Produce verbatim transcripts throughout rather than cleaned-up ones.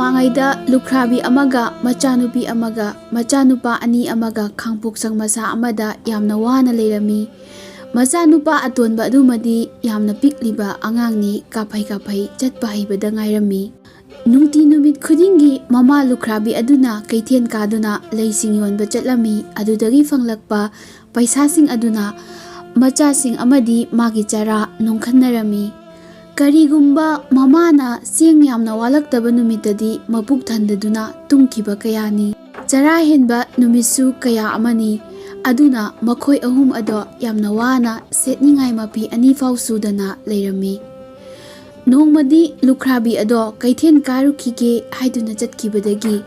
ꯃꯃꯥꯡꯉꯩꯗ ꯂꯨꯈ꯭ꯔꯥꯕꯤ ꯑꯃꯒ ꯃꯆꯥꯅꯨꯄꯤ ꯑꯃꯒ ꯃꯆꯥꯅꯨꯄꯥ ꯑꯅꯤ ꯑꯃꯒ ꯈꯥꯡꯄꯣꯛꯁꯪ ꯃꯆꯥ ꯑꯃꯗ ꯌꯥꯝꯅ ꯋꯥꯅ ꯂꯩꯔꯝꯃꯤ꯫ ꯃꯆꯥꯅꯨꯄꯥ ꯑꯇꯣꯟꯕ ꯑꯗꯨꯃꯗꯤ ꯌꯥꯝꯅ ꯄꯤꯛꯂꯤꯕ ꯑꯉꯥꯡꯅꯤ, ꯀꯥꯐꯩ ꯀꯥꯐꯩ ꯆꯠꯄ ꯍꯩꯕꯗ ꯉꯥꯏꯔꯝꯃꯤ꯫ ꯅꯨꯡꯇꯤ ꯅꯨꯃꯤꯠ ꯈꯨꯗꯤꯡꯒꯤ ꯃꯃꯥ ꯂꯨꯈ꯭ꯔꯥꯕꯤ ꯑꯗꯨꯅ ꯀꯩꯊꯦꯜ ꯀꯥꯗꯨꯅ ꯂꯩꯁꯤꯡ ꯌꯣꯟꯕ ꯆꯠꯂꯝꯃꯤ꯫ ꯑꯗꯨꯗꯒꯤ ꯐꯪꯂꯛꯄ ꯄꯩꯁꯥꯁꯤꯡ ꯑꯗꯨꯅ ꯃꯆꯥꯁꯤꯡ ꯑꯃꯗꯤ ꯃꯥꯒꯤ ꯆꯔꯥ ꯅꯣꯡꯈꯠꯅꯔꯝꯃꯤ꯫ ꯀꯔꯤꯒꯨꯝꯕ ꯃꯃꯥꯅ ꯆꯦꯡ ꯌꯥꯝꯅ ꯋꯥꯠꯂꯛꯇꯕ ꯅꯨꯃꯤꯠꯇꯗꯤ ꯃꯄꯨꯛ ꯊꯟꯗꯗꯨꯅ ꯇꯨꯝꯈꯤꯕ ꯀꯌꯥꯅꯤ꯫ ꯆꯔꯥ ꯍꯦꯟꯕ ꯅꯨꯃꯤꯠꯁꯨ ꯀꯌꯥ ꯑꯃꯅꯤ꯫ ꯑꯗꯨꯅ ꯃꯈꯣꯏ ꯑꯍꯨꯝ ꯑꯗꯣ ꯌꯥꯝꯅ ꯋꯥꯅ ꯁꯦꯠꯅꯤꯡꯉꯥꯏ ꯃꯐꯤ ꯑꯅꯤ ꯐꯥꯎ ꯁꯨꯗꯅ ꯂꯩꯔꯝꯃꯤ꯫ ꯅꯣꯡꯃꯗꯤ ꯂꯨꯈ꯭ꯔꯥꯕꯤ ꯑꯗꯣ ꯀꯩꯊꯦꯜ ꯀꯥꯔꯨꯈꯤꯒꯦ ꯍꯥꯏꯗꯨꯅ ꯆꯠꯈꯤꯕꯗꯒꯤ,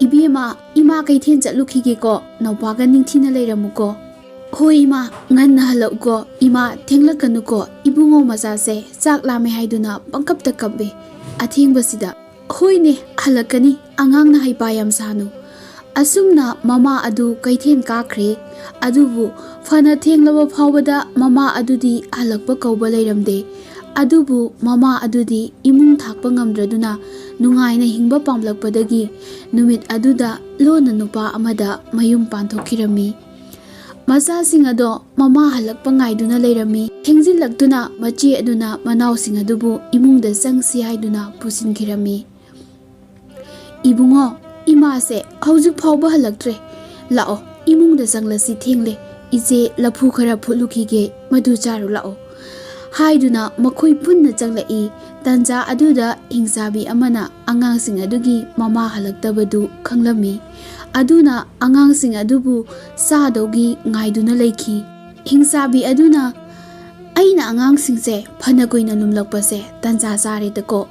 "ꯏꯕꯦꯝꯃ, ꯏꯃꯥ ꯀꯩꯊꯦꯜ ꯆꯠꯂꯨꯈꯤꯒꯦꯀꯣ, ꯅꯧꯄꯥꯒ ꯅꯤꯡꯊꯤꯅ ꯂꯩꯔꯝꯃꯨꯀꯣ꯫" "ꯍꯣꯏ ꯏꯃꯥ, ꯉꯟꯅ ꯍꯜꯂꯛꯎꯀꯣ꯫ ꯏꯃꯥ, ꯊꯦꯡꯂꯛꯀꯅꯨꯀꯣ, ꯏꯕꯨꯡꯉꯣ ꯃꯆꯥꯁꯦ ꯆꯥꯛ ꯂꯥꯝꯃꯦ ꯍꯥꯏꯗꯨꯅ ꯄꯪꯀꯞꯇ ꯀꯞꯄꯦ ꯑꯊꯦꯡꯕꯁꯤꯗ꯫" "ꯍꯣꯏꯅꯦ, ꯍꯜꯂꯛꯀꯅꯤ, ꯑꯉꯥꯡꯅ ꯍꯩꯄꯥ ꯌꯥꯝ ꯁꯥꯅꯨ꯫" ꯑꯁꯨꯝꯅ ꯃꯃꯥ ꯑꯗꯨ ꯀꯩꯊꯦꯜ ꯀꯥꯈ꯭ꯔꯦ꯫ ꯑꯗꯨꯕꯨ ꯐꯅ ꯊꯦꯡꯂꯕ ꯐꯥꯎꯕꯗ ꯃꯃꯥ ꯑꯗꯨꯗꯤ ꯍꯜꯂꯛꯄ ꯀꯧꯕ ꯂꯩꯔꯝꯗꯦ꯫ ꯑꯗꯨꯕꯨ ꯃꯃꯥ ꯑꯗꯨꯗꯤ ꯏꯃꯨꯡ ꯊꯥꯛꯄ ꯉꯝꯗ꯭ꯔꯗꯨꯅ ꯅꯨꯡꯉꯥꯏꯅ ꯍꯤꯡꯕ ꯄꯥꯝꯂꯛꯄꯗꯒꯤ ꯅꯨꯃꯤꯠ ꯑꯗꯨꯗ ꯂꯣꯟꯅ ꯅꯨꯄꯥ ꯑꯃꯗ ꯃꯌꯨꯝ ꯄꯥꯟꯊꯣꯛꯈꯤꯔꯝꯃꯤ꯫ ꯃꯆꯥꯁꯤꯡ ꯑꯗꯣ ꯃꯃꯥ ꯍꯜꯂꯛꯄ ꯉꯥꯏꯗꯨꯅ ꯂꯩꯔꯝꯃꯤ꯫ ꯊꯦꯡꯖꯤꯜꯂꯛꯇꯨꯅ ꯃꯆꯦ ꯑꯗꯨꯅ ꯃꯅꯥꯎꯁꯤꯡ ꯑꯗꯨꯕꯨ ꯏꯃꯨꯡꯗ ꯆꯪꯁꯤ ꯍꯥꯏꯗꯨꯅ ꯄꯨꯁꯤꯟꯈꯤꯔꯝꯃꯤ꯫ "ꯏꯕꯨꯡꯉꯣ, ꯏꯃꯥꯁꯦ ꯍꯧꯖꯤꯛ ꯐꯥꯎꯕ ꯍꯜꯂꯛꯇ꯭ꯔꯦ꯫ ꯂꯥꯛꯑꯣ, ꯏꯃꯨꯡꯗ ꯆꯪꯂꯁꯤ, ꯊꯦꯡꯂꯦ꯫ ꯏꯆꯦ ꯂꯐꯨ ꯈꯔ ꯐꯨꯠꯂꯨꯈꯤꯒꯦ, ꯃꯗꯨ ꯆꯥꯔꯨ ꯂꯥꯛꯑꯣ" ꯍꯥꯏꯗꯨꯅ ꯃꯈꯣꯏ ꯄꯨꯟꯅ ꯆꯪꯂꯛꯏ꯫ ꯇꯟꯖꯥ ꯑꯗꯨꯗ ꯍꯤꯡꯆꯥꯕꯤ ꯑꯃꯅ ꯑꯉꯥꯡꯁꯤꯡ ꯑꯗꯨꯒꯤ ꯃꯃꯥ ꯍꯜꯂꯛꯇꯕꯗꯨ ꯈꯪꯂꯝꯃꯤ꯫ ꯑꯗꯨꯅ ꯑꯉꯥꯡꯁꯤꯡ ꯑꯗꯨꯕꯨ ꯆꯥꯗꯧꯒꯤ ꯉꯥꯏꯗꯨꯅ ꯂꯩꯈꯤ꯫ ꯍꯤꯡꯆꯥꯕꯤ ꯑꯗꯨꯅ, "ꯑꯩꯅ ꯑꯉꯥꯡꯁꯤꯡꯁꯦ ꯐꯅ ꯀꯨꯏꯅ ꯂꯨꯝꯂꯛꯄꯁꯦ ꯇꯟꯖꯥ ꯆꯥꯔꯦꯗꯀꯣ꯫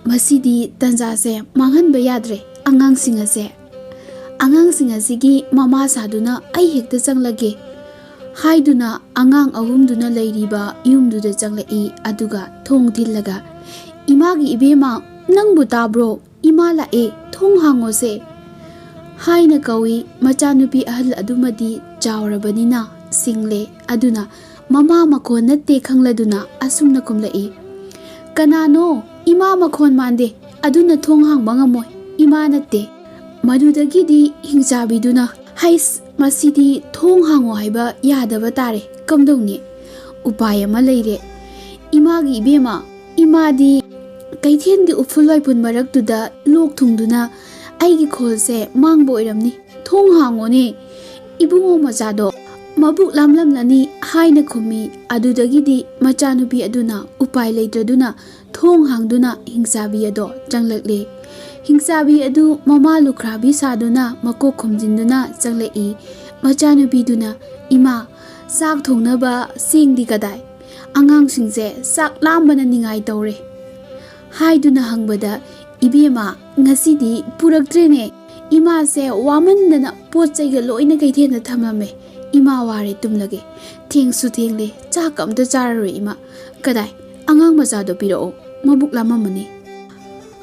ꯃꯁꯤꯗꯤ ꯇꯟꯖꯥꯁꯦ ꯃꯥꯡꯍꯟꯕ ꯌꯥꯗ꯭ꯔꯦ꯫ ꯑꯉꯥꯡꯁꯤꯡ ꯑꯁꯦ, ꯑꯉꯥꯡꯁꯤꯡ ꯑꯁꯤꯒꯤ ꯃꯃꯥ ꯁꯥꯗꯨꯅ ꯑꯩ ꯍꯦꯛꯇ ꯆꯪꯂꯒꯦ" ꯍꯥꯏꯗꯨꯅ ꯑꯉꯥꯡ ꯑꯍꯨꯝꯗꯨꯅ ꯂꯩꯔꯤꯕ ꯌꯨꯝꯗꯨꯗ ꯆꯪꯂꯛꯏ꯫ ꯑꯗꯨꯒ ꯊꯣꯡ ꯊꯤꯜꯂꯒ, "ꯏꯃꯥꯒꯤ ꯏꯕꯦꯝꯃ, ꯅꯪꯕꯨ ꯇꯥꯕ꯭ꯔꯣ? ꯏꯃꯥ ꯂꯥꯛꯑꯦ, ꯊꯣꯡ ꯍꯥꯡꯉꯣꯁꯦ" ꯍꯥꯏꯅ ꯀꯧꯏ꯫ ꯃꯆꯥꯅꯨꯄꯤ ꯑꯍꯜ ꯑꯗꯨꯃꯗꯤ ꯆꯥꯎꯔꯕꯅꯤꯅ ꯁꯤꯡꯂꯦ꯫ ꯑꯗꯨꯅ ꯃꯃꯥ ꯃꯈꯣꯟ ꯅꯠꯇꯦ ꯈꯪꯂꯗꯨꯅ ꯑꯁꯨꯝꯅ ꯈꯨꯝꯂꯛꯏ, "ꯀꯅꯥꯅꯣ? ꯏꯃꯥ ꯃꯈꯣꯟ ꯃꯥꯟꯗꯦ꯫ ꯑꯗꯨꯅ ꯊꯣꯡ ꯍꯥꯡꯕ ꯉꯝꯃꯣꯏ, ꯏꯃꯥ ꯅꯠꯇꯦ꯫ ꯃꯗꯨꯗꯒꯤꯗꯤ ꯍꯤꯡꯆꯥꯕꯤꯗꯨꯅ, "ꯍꯩꯁ, ꯃꯁꯤꯗꯤ ꯊꯣꯡ ꯍꯥꯡꯉꯣ ꯍꯥꯏꯕ ꯌꯥꯗꯕ ꯇꯥꯔꯦ, ꯀꯝꯗꯧꯅꯤ?" ꯎꯄꯥꯏ ꯑꯃ ꯂꯩꯔꯦ꯫ "ꯏꯃꯥꯒꯤ ꯏꯕꯦꯝꯃ, ꯏꯃꯥꯗꯤ ꯀꯩꯊꯦꯜꯒꯤ ꯎꯐꯨꯜ ꯋꯥꯏꯐꯨꯜ ꯃꯔꯛꯇꯨꯗ ꯂꯣꯛ ꯊꯨꯡꯗꯨꯅ ꯑꯩꯒꯤ ꯈꯣꯜꯁꯦ ꯃꯥꯡꯕ ꯑꯣꯏꯔꯝꯅꯤ꯫ ꯊꯣꯡ ꯍꯥꯡꯉꯣꯅꯦ, ꯏꯕꯨꯡꯉꯣ ꯃꯆꯥꯗꯣ ꯃꯕꯨꯛ ꯂꯥꯝꯂꯝꯂꯅꯤ" ꯍꯥꯏꯅ ꯈꯨꯝꯃꯤ꯫ ꯑꯗꯨꯗꯒꯤꯗꯤ ꯃꯆꯥꯅꯨꯄꯤ ꯑꯗꯨꯅ ꯎꯄꯥꯏ ꯂꯩꯇ꯭ꯔꯗꯨꯅ ꯊꯣꯡ ꯍꯥꯡꯗꯨꯅ ꯍꯤꯡꯆꯥꯕꯤ ꯑꯗꯣ ꯆꯪꯂꯛꯂꯦ꯫ ꯍꯤꯡꯆꯥꯕꯤ ꯑꯗꯨ ꯃꯃꯥ ꯂꯨꯈ꯭ꯔꯥꯕꯤ ꯁꯥꯗꯨꯅ ꯃꯀꯣꯛ ꯈꯨꯝꯖꯤꯟꯗꯨꯅ ꯆꯪꯂꯛꯏ꯫ ꯃꯆꯥꯅꯨꯄꯤꯗꯨꯅ, "ꯏꯃꯥ, ꯆꯥꯛ ꯊꯣꯡꯅꯕ ꯆꯦꯡꯗꯤ ꯀꯗꯥꯏ? ꯑꯉꯥꯡꯁꯤꯡꯁꯦ ꯆꯥꯛ ꯂꯥꯝꯕꯅ ꯅꯤꯡꯉꯥꯏ ꯇꯧꯔꯦ" ꯍꯥꯏꯗꯨꯅ ꯍꯪꯕꯗ, "ꯏꯕꯦꯝꯃ, ꯉꯁꯤꯗꯤ ꯄꯨꯔꯛꯇ꯭ꯔꯦꯅꯦ꯫ ꯏꯃꯥꯁꯦ ꯋꯥꯃꯟꯗꯅ ꯄꯣꯠ ꯆꯩꯒ ꯂꯣꯏꯅ ꯀꯩꯊꯦꯜꯗ ꯊꯝꯃꯝꯃꯦ꯫ ꯏꯃꯥ ꯋꯥꯔꯦ, ꯇꯨꯝꯂꯒꯦ꯫ ꯊꯦꯡꯁꯨ ꯊꯦꯡꯂꯦ, ꯆꯥꯛꯀ ꯑꯝꯇ ꯆꯥꯔꯔꯣꯏ ꯏꯃꯥ꯫ ꯀꯗꯥꯏ, ꯑꯉꯥꯡ ꯃꯆꯥꯗꯣ ꯄꯤꯔꯛꯑꯣ, ꯃꯕꯨꯛ ꯂꯥꯝꯃꯝꯃꯅꯤ"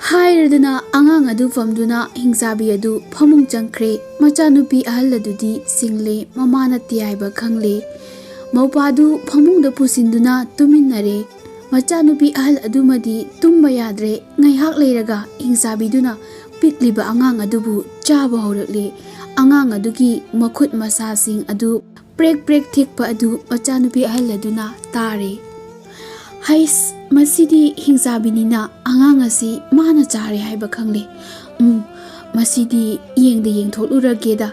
ꯍꯥꯏꯔꯗꯨꯅ ꯑꯉꯥꯡ ꯑꯗꯨ ꯄꯝꯗꯨꯅ ꯍꯤꯡꯆꯥꯕꯤ ꯑꯗꯨ ꯐꯃꯨꯡ ꯆꯪꯈ꯭ꯔꯦ꯫ ꯃꯆꯥꯅꯨꯄꯤ ꯑꯍꯜ ꯑꯗꯨꯗꯤ ꯁꯤꯡꯂꯦ, ꯃꯃꯥ ꯅꯠꯇꯦ ꯍꯥꯏꯕ ꯈꯪꯂꯦ꯫ ꯃꯧꯄꯥꯗꯨ ꯐꯃꯨꯡꯗ ꯄꯨꯁꯤꯟꯗꯨꯅ ꯇꯨꯃꯤꯟꯅꯔꯦ꯫ ꯃꯆꯥꯅꯨꯄꯤ ꯑꯍꯜ ꯑꯗꯨꯃꯗꯤ ꯇꯨꯝꯕ ꯌꯥꯗ꯭ꯔꯦ꯫ ꯉꯥꯏꯍꯥꯛ ꯂꯩꯔꯒ ꯍꯤꯡꯆꯥꯕꯤꯗꯨꯅ ꯄꯤꯛꯂꯤꯕ ꯑꯉꯥꯡ ꯑꯗꯨꯕꯨ ꯆꯥꯕ ꯍꯧꯔꯛꯂꯦ꯫ ꯑꯉꯥꯡ ꯑꯗꯨꯒꯤ ꯃꯈꯨꯠ ꯃꯁꯥꯁꯤꯡ ꯑꯗꯨ ꯄ꯭ꯔꯦꯛ ꯄ꯭ꯔꯦꯛ ꯊꯦꯛꯄ ꯑꯗꯨ ꯃꯆꯥꯅꯨꯄꯤ ꯑꯍꯜ ꯑꯗꯨꯅ ꯇꯥꯔꯦ꯫ "ꯍꯩꯁ, ꯃꯁꯤꯗꯤ ꯍꯤꯡꯆꯥꯕꯤꯅꯤꯅ ꯑꯉꯥꯡ ꯑꯁꯤ ꯃꯥꯅ ꯆꯥꯔꯦ ꯍꯥꯏꯕ ꯈꯪꯂꯦ꯫ ꯎꯝ, ꯃꯁꯤꯗꯤ ꯌꯦꯡꯗ ꯌꯦꯡꯊꯣꯛꯂꯨꯔꯒꯦꯗ"꯫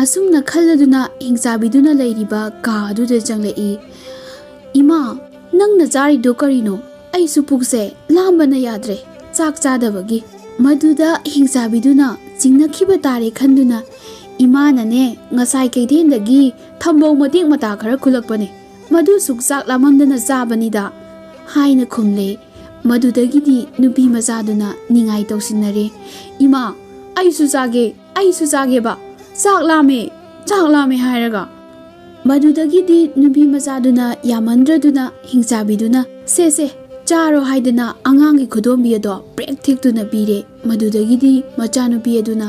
ꯑꯁꯨꯝꯅ ꯈꯜꯂꯗꯨꯅ ꯍꯤꯡꯆꯥꯕꯤꯗꯨꯅ ꯂꯩꯔꯤꯕ ꯀꯥ ꯑꯗꯨꯗ ꯆꯪꯂꯛꯏ꯫ "ꯏꯃꯥ, ꯅꯪꯅ ꯆꯥꯔꯤꯗꯣ ꯀꯔꯤꯅꯣ? ꯑꯩꯁꯨ ꯄꯨꯛꯁꯦ ꯂꯥꯝꯕꯅ ꯌꯥꯗ꯭ꯔꯦ, ꯆꯥꯛ ꯆꯥꯗꯕꯒꯤ"꯫ ꯃꯗꯨꯗ ꯍꯤꯡꯆꯥꯕꯤꯗꯨꯅ ꯆꯤꯡꯅꯈꯤꯕ ꯇꯥꯔꯦ ꯈꯟꯗꯨꯅ, "ꯏꯃꯥꯅꯅꯦ, ꯉꯁꯥꯏ ꯀꯩꯊꯦꯜꯗꯒꯤ ꯊꯝꯕꯧ ꯃꯇꯦꯛ ꯃꯇꯥ ꯈꯔ ꯈꯨꯜꯂꯛꯄꯅꯦ, ꯃꯗꯨꯁꯨ ꯆꯥꯛ ꯂꯥꯝꯃꯟꯗꯅ ꯆꯥꯕꯅꯤꯗ" ꯍꯥꯏꯅ ꯈꯨꯝꯂꯦ꯫ ꯃꯗꯨꯗꯒꯤꯗꯤ ꯅꯨꯄꯤ ꯃꯆꯥꯗꯨꯅ ꯅꯤꯡꯉꯥꯏ ꯇꯧꯁꯤꯟꯅꯔꯦ꯫ "ꯏꯃꯥ, ꯑꯩꯁꯨ ꯆꯥꯒꯦ, ꯑꯩꯁꯨ ꯆꯥꯒꯦꯕ, ꯆꯥꯛ ꯂꯥꯝꯃꯦ, ꯆꯥꯛ ꯂꯥꯝꯃꯦ" ꯍꯥꯏꯔꯒ꯫ ꯃꯗꯨꯗꯒꯤꯗꯤ ꯅꯨꯄꯤ ꯃꯆꯥꯗꯨꯅ ꯌꯥꯝꯃꯟꯗ꯭ꯔꯗꯨꯅ ꯍꯤꯡꯆꯥꯕꯤꯗꯨꯅ, "ꯁꯦ, ꯁꯦ, ꯆꯥꯔꯣ" ꯍꯥꯏꯗꯅ ꯑꯉꯥꯡꯒꯤ ꯈꯨꯗꯣꯝꯕꯤ ꯑꯗꯣ ꯄ꯭ꯔꯦꯛ ꯊꯦꯛꯇꯨꯅ ꯄꯤꯔꯦ꯫ ꯃꯗꯨꯗꯒꯤꯗꯤ ꯃꯆꯥꯅꯨꯄꯤ ꯑꯗꯨꯅ,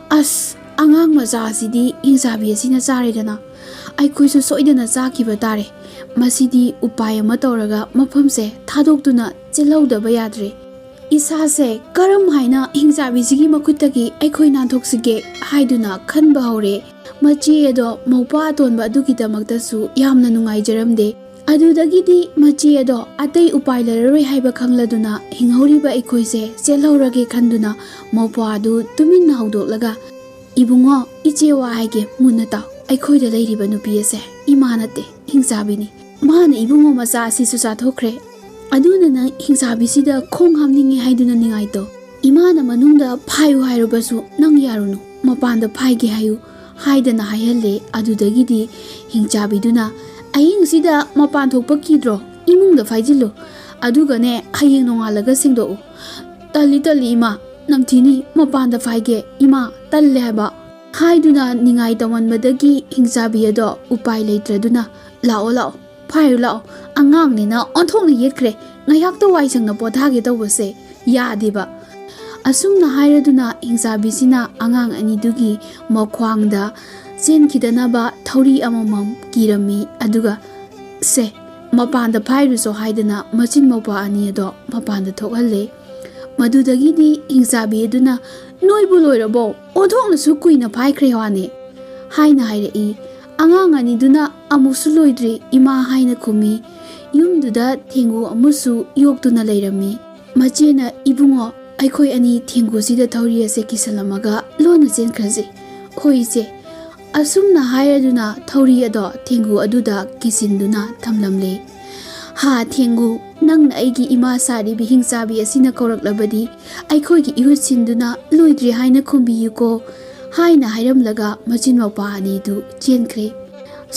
"ꯑꯁ, ꯑꯉꯥꯡ ꯃꯆꯥ ꯑꯁꯤꯗꯤ ꯍꯤꯡꯆꯥꯕꯤ ꯑꯁꯤꯅ ꯆꯥꯔꯦꯗꯅ, ꯑꯩꯈꯣꯏꯁꯨ ꯁꯣꯏꯗꯅ ꯆꯥꯈꯤꯕ ꯇꯥꯔꯦ꯫ ꯃꯁꯤꯗꯤ ꯎꯄꯥꯏ ꯑꯃ ꯇꯧꯔꯒ ꯃꯐꯝꯁꯦ ꯊꯥꯗꯣꯛꯇꯨꯅ ꯆꯦꯜꯍꯧꯗꯕ ꯌꯥꯗ꯭ꯔꯦ꯫ "ꯏꯁꯥꯁꯦ ꯀꯔꯝ ꯍꯥꯏꯅ ꯍꯤꯡꯆꯥꯕꯤꯁꯤꯒꯤ ꯃꯈꯨꯠꯇꯒꯤ ꯑꯩꯈꯣꯏ ꯅꯥꯟꯊꯣꯛꯁꯤꯒꯦ?" ꯍꯥꯏꯗꯨꯅ ꯈꯟꯕ ꯍꯧꯔꯦ꯫ ꯃꯆꯦ ꯑꯗꯣ ꯃꯧꯄ꯭ꯋꯥ ꯑꯇꯣꯟꯕ ꯑꯗꯨꯒꯤꯗꯃꯛꯇꯁꯨ ꯌꯥꯝꯅ ꯅꯨꯡꯉꯥꯏꯖꯔꯝꯗꯦ꯫ ꯑꯗꯨꯗꯒꯤꯗꯤ ꯃꯆꯦ ꯑꯗꯣ ꯑꯇꯩ ꯎꯄꯥꯏ ꯂꯩꯔꯔꯣꯏ ꯍꯥꯏꯕ ꯈꯪꯂꯗꯨꯅ, ꯍꯤꯡꯍꯧꯔꯤꯕ ꯑꯩꯈꯣꯏꯁꯦ ꯆꯦꯜꯍꯧꯔꯒꯦ ꯈꯟꯗꯨꯅ, ꯃꯧꯄ꯭ꯋꯥ ꯑꯗꯨ ꯇꯨꯃꯤꯟꯅ ꯍꯧꯗꯣꯛꯂꯒ, "ꯏꯕꯨꯡꯉꯣ, ꯏꯆꯦ ꯋꯥ ꯍꯥꯏꯒꯦ, ꯃꯨꯟꯅ ꯇꯥꯎ꯫ ꯑꯩꯈꯣꯏꯗ ꯂꯩꯔꯤꯕ ꯅꯨꯄꯤ ꯑꯁꯦ ꯏꯃꯥ ꯅꯠꯇꯦ, ꯍꯤꯡꯆꯥꯕꯤꯅꯤ꯫ ꯃꯥꯅ ꯏꯕꯨꯡꯉꯣ ꯃꯆꯥ ꯑꯁꯤꯁꯨ ꯆꯥꯊꯣꯛꯈ꯭ꯔꯦ꯫ ꯑꯗꯨꯅ ꯅꯪ ꯍꯤꯡꯆꯥꯕꯤꯁꯤꯗ ꯈꯣꯡ ꯍꯥꯝꯅꯤꯡꯉꯦ ꯍꯥꯏꯗꯨꯅ ꯅꯤꯡꯉꯥꯏ ꯇꯧ꯫ ꯏꯃꯥꯅ ꯃꯅꯨꯡꯗ ꯐꯥꯏꯌꯨ ꯍꯥꯏꯔꯕꯁꯨ ꯅꯪ ꯌꯥꯔꯨꯅꯨ, ꯃꯄꯥꯟꯗ ꯐꯥꯏꯒꯦ ꯍꯥꯏꯌꯨ" ꯍꯥꯏꯗꯅ ꯍꯥꯏꯍꯜꯂꯦ꯫ ꯑꯗꯨꯗꯒꯤꯗꯤ ꯍꯤꯡꯆꯥꯕꯤꯗꯨꯅ, "ꯑꯍꯤꯡꯁꯤꯗ ꯃꯄꯥꯟ ꯊꯣꯛꯄ ꯀꯤꯗ꯭ꯔꯣ? ꯏꯃꯨꯡꯗ ꯐꯥꯏꯖꯤꯜꯂꯨ꯫ ꯑꯗꯨꯒꯅꯦ, ꯍꯌꯦꯡ ꯅꯣꯡꯉꯥꯜꯂꯒ ꯁꯦꯡꯗꯣꯛꯎ꯫" "ꯇꯜꯂꯤ, ꯇꯜꯂꯤ ꯏꯃꯥ, ꯅꯝꯊꯤꯅꯤ, ꯃꯄꯥꯟꯗ ꯐꯥꯏꯒꯦ ꯏꯃꯥ, ꯇꯜꯂꯦ ꯍꯥꯏꯕ" ꯍꯥꯏꯗꯨꯅ ꯅꯤꯡꯉꯥꯏ ꯇꯧꯃꯟꯕꯗꯒꯤ ꯍꯤꯡꯆꯥꯕꯤ ꯑꯗꯣ ꯎꯄꯥꯏ ꯂꯩꯇ꯭ꯔꯗꯨꯅ, "ꯂꯥꯛꯑꯣ, ꯂꯥꯛꯑꯣ, ꯐꯥꯏꯔꯨ ꯂꯥꯛꯑꯣ, ꯑꯉꯥꯡꯅꯤꯅ ꯑꯣꯟꯊꯣꯛꯅ ꯌꯦꯠꯈ꯭ꯔꯦ, ꯉꯥꯏꯍꯥꯛꯇ ꯋꯥꯏ ꯁꯪꯅ ꯄꯣꯊꯥꯒꯦ ꯇꯧꯕꯁꯦ ꯌꯥꯗꯦꯕ"꯫ ꯑꯁꯨꯝꯅ ꯍꯥꯏꯔꯗꯨꯅ ꯍꯤꯡꯆꯥꯕꯤꯁꯤꯅ ꯑꯉꯥꯡ ꯑꯅꯤꯗꯨꯒꯤ ꯃꯈ꯭ꯋꯥꯡꯗ ꯆꯦꯟꯈꯤꯗꯅꯕ ꯊꯧꯔꯤ ꯑꯃꯃꯝ ꯀꯤꯔꯝꯃꯤ꯫ ꯑꯗꯨꯒ, "ꯁꯦ, ꯃꯄꯥꯟꯗ ꯐꯥꯏꯔꯨꯁꯣ" ꯍꯥꯏꯗꯅ ꯃꯆꯤꯟ ꯃꯧꯄ꯭ꯋꯥ ꯑꯅꯤ ꯑꯗꯣ ꯃꯄꯥꯟꯗ ꯊꯣꯛꯍꯜꯂꯦ꯫ ꯃꯗꯨꯗꯒꯤꯗꯤ ꯍꯤꯡꯆꯥꯕꯤ ꯑꯗꯨꯅ, "ꯅꯣꯏꯕꯨ ꯂꯣꯏꯔꯕꯣ? ꯑꯣꯟꯊꯣꯛꯅꯁꯨ ꯀꯨꯏꯅ ꯐꯥꯏꯈ꯭ꯔꯦ ꯋꯥꯅꯦ" ꯍꯥꯏꯅ ꯍꯥꯏꯔꯛꯏ꯫ ꯑꯉꯥꯡ ꯑꯅꯤꯗꯨꯅ, "ꯑꯃꯨꯛꯁꯨ ꯂꯣꯏꯗ꯭ꯔꯤ ꯏꯃꯥ" ꯍꯥꯏꯅ ꯈꯨꯝꯃꯤ꯫ ꯌꯨꯝꯗꯨꯗ ꯊꯦꯡꯒꯨ ꯑꯃꯁꯨ ꯌꯣꯛꯇꯨꯅ ꯂꯩꯔꯝꯃꯤ꯫ ꯃꯆꯦꯅ, "ꯏꯕꯨꯡꯉꯣ, ꯑꯩꯈꯣꯏ ꯑꯅꯤ ꯊꯦꯡꯒꯨꯁꯤꯗ ꯊꯧꯔꯤ ꯑꯁꯦ ꯀꯤꯁꯜꯂꯝꯃꯒ ꯂꯣꯟꯅ ꯆꯦꯟꯈ꯭ꯔꯁꯤ"꯫ "ꯍꯣꯏ ꯏꯆꯦ"꯫ ꯑꯁꯨꯝꯅ ꯍꯥꯏꯔꯗꯨꯅ ꯊꯧꯔꯤ ꯑꯗꯣ ꯊꯦꯡꯒꯨ ꯑꯗꯨꯗ ꯀꯤꯁꯤꯟꯗꯨꯅ ꯊꯝꯂꯝꯂꯦ꯫ "ꯍꯥ ꯊꯦꯡꯒꯨ, ꯅꯪꯅ ꯑꯩꯒꯤ ꯏꯃꯥ ꯁꯥꯔꯤꯕꯤ ꯍꯤꯡꯆꯥꯕꯤ ꯑꯁꯤꯅ ꯀꯧꯔꯛꯂꯕꯗꯤ ꯑꯩꯈꯣꯏꯒꯤ ꯏꯍꯨꯠ ꯁꯤꯟꯗꯨꯅ ꯂꯣꯏꯗ꯭ꯔꯤ ꯍꯥꯏꯅ ꯈꯨꯝꯕꯤꯌꯨꯀꯣ" ꯍꯥꯏꯅ ꯍꯥꯏꯔꯝꯂꯒ ꯃꯆꯤꯟ ꯃꯧꯄ꯭ꯋꯥ ꯑꯅꯤꯗꯨ ꯆꯦꯟꯈ꯭ꯔꯦ꯫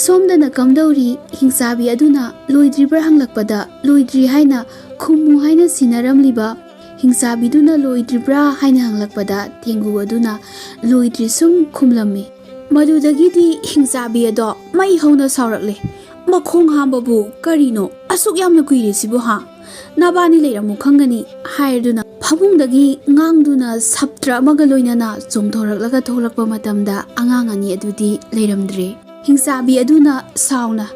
ꯁꯣꯝꯗꯅ ꯀꯝꯗꯧꯔꯤ? ꯍꯤꯡꯆꯥꯕꯤ ꯑꯗꯨꯅ ꯂꯣꯏꯗ꯭ꯔꯤꯕ꯭ꯔꯥ ꯍꯪꯂꯛꯄꯗ ꯂꯣꯏꯗ꯭ꯔꯤ ꯍꯥꯏꯅ ꯈꯨꯝꯃꯨ ꯍꯥꯏꯅ ꯁꯤꯟꯅꯔꯝꯂꯤꯕ ꯍꯤꯡꯆꯥꯕꯤꯗꯨꯅ ꯂꯣꯏꯗ꯭ꯔꯤꯕ꯭ꯔꯥ ꯍꯥꯏꯅ ꯍꯪꯂꯛꯄꯗ ꯊꯦꯡꯒꯨ ꯑꯗꯨꯅ ꯂꯣꯏꯗ꯭ꯔꯤ ꯁꯨꯝ ꯈꯨꯝꯂꯝꯃꯤ꯫ ꯃꯗꯨꯗꯒꯤꯗꯤ ꯍꯤꯡꯆꯥꯕꯤ ꯑꯗꯣ ꯃꯩ ꯍꯧꯅ ꯁꯥꯎꯔꯛꯂꯦ꯫ "ꯃꯈꯣꯡ ꯍꯥꯝꯕꯕꯨ ꯀꯔꯤꯅꯣ? ꯑꯁꯨꯛ ꯌꯥꯝꯅ ꯀꯨꯏꯔꯤꯁꯤꯕꯨ ꯍꯥ? ꯅꯕꯥꯅꯤ ꯂꯩꯔꯝꯃꯨ ꯈꯪꯒꯅꯤ" ꯍꯥꯏꯔꯗꯨꯅ ꯐꯃꯨꯡꯗꯒꯤ ꯉꯥꯡꯗꯨꯅ ꯁꯞꯇ꯭ꯔ ꯑꯃꯒ ꯂꯣꯏꯅꯅ ꯆꯣꯡꯊꯣꯔꯛꯂꯒ ꯊꯣꯛꯂꯛꯄ ꯃꯇꯝꯗ ꯑꯉꯥꯡ ꯑꯅꯤ ꯑꯗꯨꯗꯤ ꯂꯩꯔꯝꯗ꯭ꯔꯦ꯫ ꯍꯤꯡꯆꯥꯕꯤ ꯑꯗꯨꯅ ꯁꯥꯎꯅ,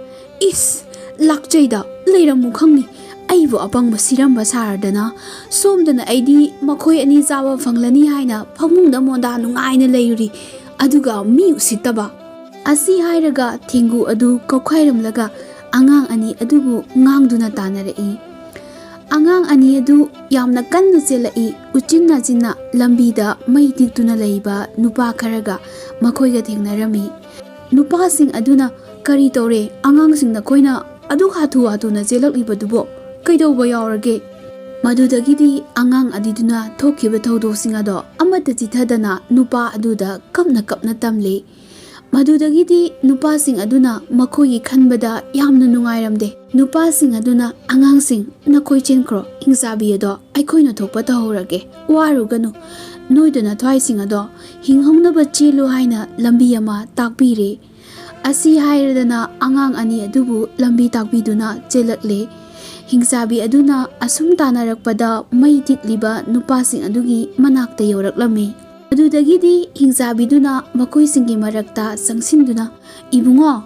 "ꯏꯁ! ꯂꯥꯛꯆꯩꯗ, ꯂꯩꯔꯝꯃꯨ ꯈꯪꯅꯤ꯫ ꯑꯩꯕꯨ ꯑꯄꯪꯕ ꯁꯤꯔꯝꯕ ꯁꯥꯔꯗꯅ, ꯁꯣꯝꯗꯅ ꯑꯩꯗꯤ ꯃꯈꯣꯏ ꯑꯅꯤ ꯆꯥꯕ ꯐꯪꯂꯅꯤ ꯍꯥꯏꯅ ꯐꯃꯨꯡꯗ ꯃꯣꯟꯗꯥ ꯅꯨꯡꯉꯥꯏꯅ ꯂꯩꯔꯨꯔꯤ, ꯑꯗꯨꯒ ꯃꯤ ꯎꯁꯤꯠꯇꯕ꯫ ꯑꯁꯤ ꯍꯥꯏꯔꯒ ꯊꯦꯡꯒꯨ ꯑꯗꯨ ꯀꯧꯈꯥꯏꯔꯝꯂꯒ ꯑꯉꯥꯡ ꯑꯅꯤ ꯑꯗꯨꯕꯨ ꯉꯥꯡꯗꯨꯅ ꯇꯥꯟꯅꯔꯛꯏ꯫ ꯑꯉꯥꯡ ꯑꯅꯤ ꯑꯗꯨ ꯌꯥꯝꯅ ꯀꯟꯅ ꯆꯦꯜꯂꯛꯏ꯫ ꯎꯆꯤꯟ ꯅꯥꯆꯤꯟꯅ ꯂꯝꯕꯤꯗ ꯃꯩ ꯇꯤꯛꯇꯨꯅ ꯂꯩꯕ ꯅꯨꯄꯥ ꯈꯔꯒ ꯃꯈꯣꯏꯒ ꯊꯦꯡꯅꯔꯝꯃꯤ꯫ ꯅꯨꯄꯥꯁꯤꯡ ꯑꯗꯨꯅ, "ꯀꯔꯤ ꯇꯧꯔꯦ? ꯑꯉꯥꯡꯁꯤꯡ ꯅꯈꯣꯏꯅ ꯑꯗꯨꯛ ꯍꯥꯊꯨ ꯍꯥꯊꯨꯅ ꯆꯦꯜꯂꯛꯂꯤꯕꯗꯨꯕꯣ? ꯀꯩꯗꯧꯕ ꯌꯥꯎꯔꯒꯦ?" ꯃꯗꯨꯗꯒꯤꯗꯤ ꯑꯉꯥꯡ ꯑꯗꯨꯗꯨꯅ ꯊꯣꯛꯈꯤꯕ ꯊꯧꯗꯣꯛꯁꯤꯡ ꯑꯗꯣ ꯑꯃꯠꯇ ꯆꯤꯊꯗꯅ ꯅꯨꯄꯥ ꯑꯗꯨꯗ ꯀꯞꯅ ꯀꯞꯅ ꯇꯝꯂꯤ꯫ ꯃꯗꯨꯗꯒꯤꯗꯤ ꯅꯨꯄꯥꯁꯤꯡ ꯑꯗꯨꯅ ꯃꯈꯣꯏꯒꯤ ꯈꯟꯕꯗ ꯌꯥꯝꯅ ꯅꯨꯡꯉꯥꯏꯔꯝꯗꯦ꯫ ꯅꯨꯄꯥꯁꯤꯡ ꯑꯗꯨꯅ, "ꯑꯉꯥꯡꯁꯤꯡ, ꯅꯈꯣꯏ ꯆꯦꯟꯈ꯭ꯔꯣ, ꯍꯤꯡꯆꯥꯕꯤ ꯑꯗꯣ ꯑꯩꯈꯣꯏꯅ ꯊꯣꯛꯄ ꯇꯧꯍꯧꯔꯒꯦ, ꯋꯥꯔꯨꯒꯅꯨ, ꯅꯣꯏꯗꯨ ꯅꯊ꯭ꯋꯥꯏꯁꯤꯡ ꯑꯗꯣ ꯍꯤꯡꯍꯧꯅꯕ ꯆꯦꯜꯂꯨ" ꯍꯥꯏꯅ ꯂꯝꯕꯤ ꯑꯃ ꯇꯥꯛꯄꯤꯔꯦ꯫ ꯑꯁꯤ ꯍꯥꯏꯔꯗꯅ ꯑꯉꯥꯡ ꯑꯅꯤ ꯑꯗꯨꯕꯨ ꯂꯝꯕꯤ ꯇꯥꯛꯄꯤꯗꯨꯅ ꯆꯦꯜꯂꯛꯂꯦ꯫ ꯍꯤꯡꯆꯥꯕꯤ ꯑꯗꯨꯅ ꯑꯁꯨꯝ ꯇꯥꯟꯅꯔꯛꯄꯗ ꯃꯩ ꯇꯤꯛꯂꯤꯕ ꯅꯨꯄꯥꯁꯤꯡ ꯑꯗꯨꯒꯤ ꯃꯅꯥꯛꯇ ꯌꯧꯔꯛꯂꯝꯃꯤ꯫ ꯑꯗꯨꯗꯒꯤꯗꯤ ꯍꯤꯡꯆꯥꯕꯤꯗꯨꯅ ꯃꯈꯣꯏꯁꯤꯡꯒꯤ ꯃꯔꯛꯇ ꯆꯪꯁꯤꯟꯗꯨꯅ, "ꯏꯕꯨꯡꯉꯣ,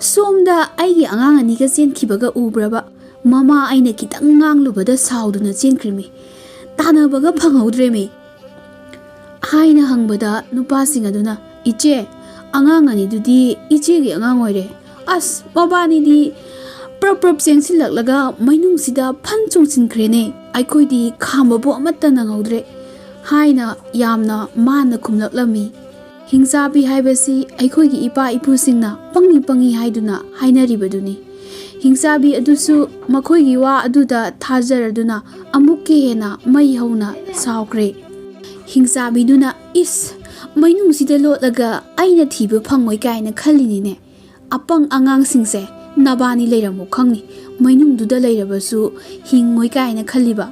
ꯁꯣꯝꯗ ꯑꯩꯒꯤ ꯑꯉꯥꯡ ꯑꯅꯤꯒ ꯆꯦꯟꯈꯤꯕꯒ ꯎꯕ꯭ꯔꯕ? ꯃꯃꯥ ꯑꯩꯅ ꯈꯤꯇꯪ ꯉꯥꯡꯂꯨꯕꯗ ꯁꯥꯎꯗꯨꯅ ꯆꯦꯟꯈ꯭ꯔꯤꯃꯤ꯫ ꯇꯥꯟꯅꯕꯒ ꯐꯪꯍꯧꯗ꯭ꯔꯦꯃꯤ" ꯍꯥꯏꯅ ꯍꯪꯕꯗ ꯅꯨꯄꯥꯁꯤꯡ ꯑꯗꯨꯅ, "ꯏꯆꯦ, ꯑꯉꯥꯡ ꯑꯅꯤꯗꯨꯗꯤ ꯏꯆꯦꯒꯤ ꯑꯉꯥꯡ ꯑꯣꯏꯔꯦ꯫ ꯑꯁ, ꯃꯕꯥꯅꯤꯗꯤ ꯄ꯭ꯔꯞ ꯄ꯭ꯔꯞ ꯆꯦꯟꯁꯤꯜꯂꯛꯂꯒ ꯃꯩꯅꯨꯡꯁꯤꯗ ꯐꯟ ꯆꯣꯡꯁꯤꯟꯈ꯭ꯔꯦꯅꯦ꯫ ꯑꯩꯈꯣꯏꯗꯤ ꯈꯥꯝꯕꯕꯨ ꯑꯃꯠꯇ ꯅꯪꯍꯧꯗ꯭ꯔꯦ" ꯍꯥꯏꯅ ꯌꯥꯝꯅ ꯃꯥꯟꯅ ꯈꯨꯝꯂꯛꯂꯝꯃꯤ꯫ ꯍꯤꯡꯆꯥꯕꯤ ꯍꯥꯏꯕꯁꯤ ꯑꯩꯈꯣꯏꯒꯤ ꯏꯄꯥ ꯏꯄꯨꯁꯤꯡꯅ ꯄꯪꯉꯤ ꯄꯪꯉꯤ ꯍꯥꯏꯗꯨꯅ ꯍꯥꯏꯅꯔꯤꯕꯗꯨꯅꯤ꯫ ꯍꯤꯡꯆꯥꯕꯤ ꯑꯗꯨꯁꯨ ꯃꯈꯣꯏꯒꯤ ꯋꯥ ꯑꯗꯨꯗ ꯊꯥꯖꯔꯗꯨꯅ ꯑꯃꯨꯛꯀ ꯍꯦꯟꯅ ꯃꯩ ꯍꯧꯅ ꯁꯥꯎꯈ꯭ꯔꯦ꯫ ꯍꯤꯡꯆꯥꯕꯤꯗꯨꯅ, "ꯏꯁ, ꯃꯩꯅꯨꯡꯁꯤꯗ ꯂꯣꯠꯂꯒ ꯑꯩꯅ ꯊꯤꯕ ꯐꯪꯉꯣꯏ ꯀꯥꯏꯅ ꯈꯜꯂꯤꯅꯤꯅꯦ꯫ ꯑꯄꯪ ꯑꯉꯥꯡꯁꯤꯡꯁꯦ, ꯅꯕꯥꯅꯤ ꯂꯩꯔꯝꯃꯨ ꯈꯪꯅꯤ, ꯃꯩꯅꯨꯡꯗꯨꯗ ꯂꯩꯔꯕꯁꯨ ꯍꯤꯡꯉꯣꯏ ꯀꯥꯏꯅ ꯈꯜꯂꯤꯕ?"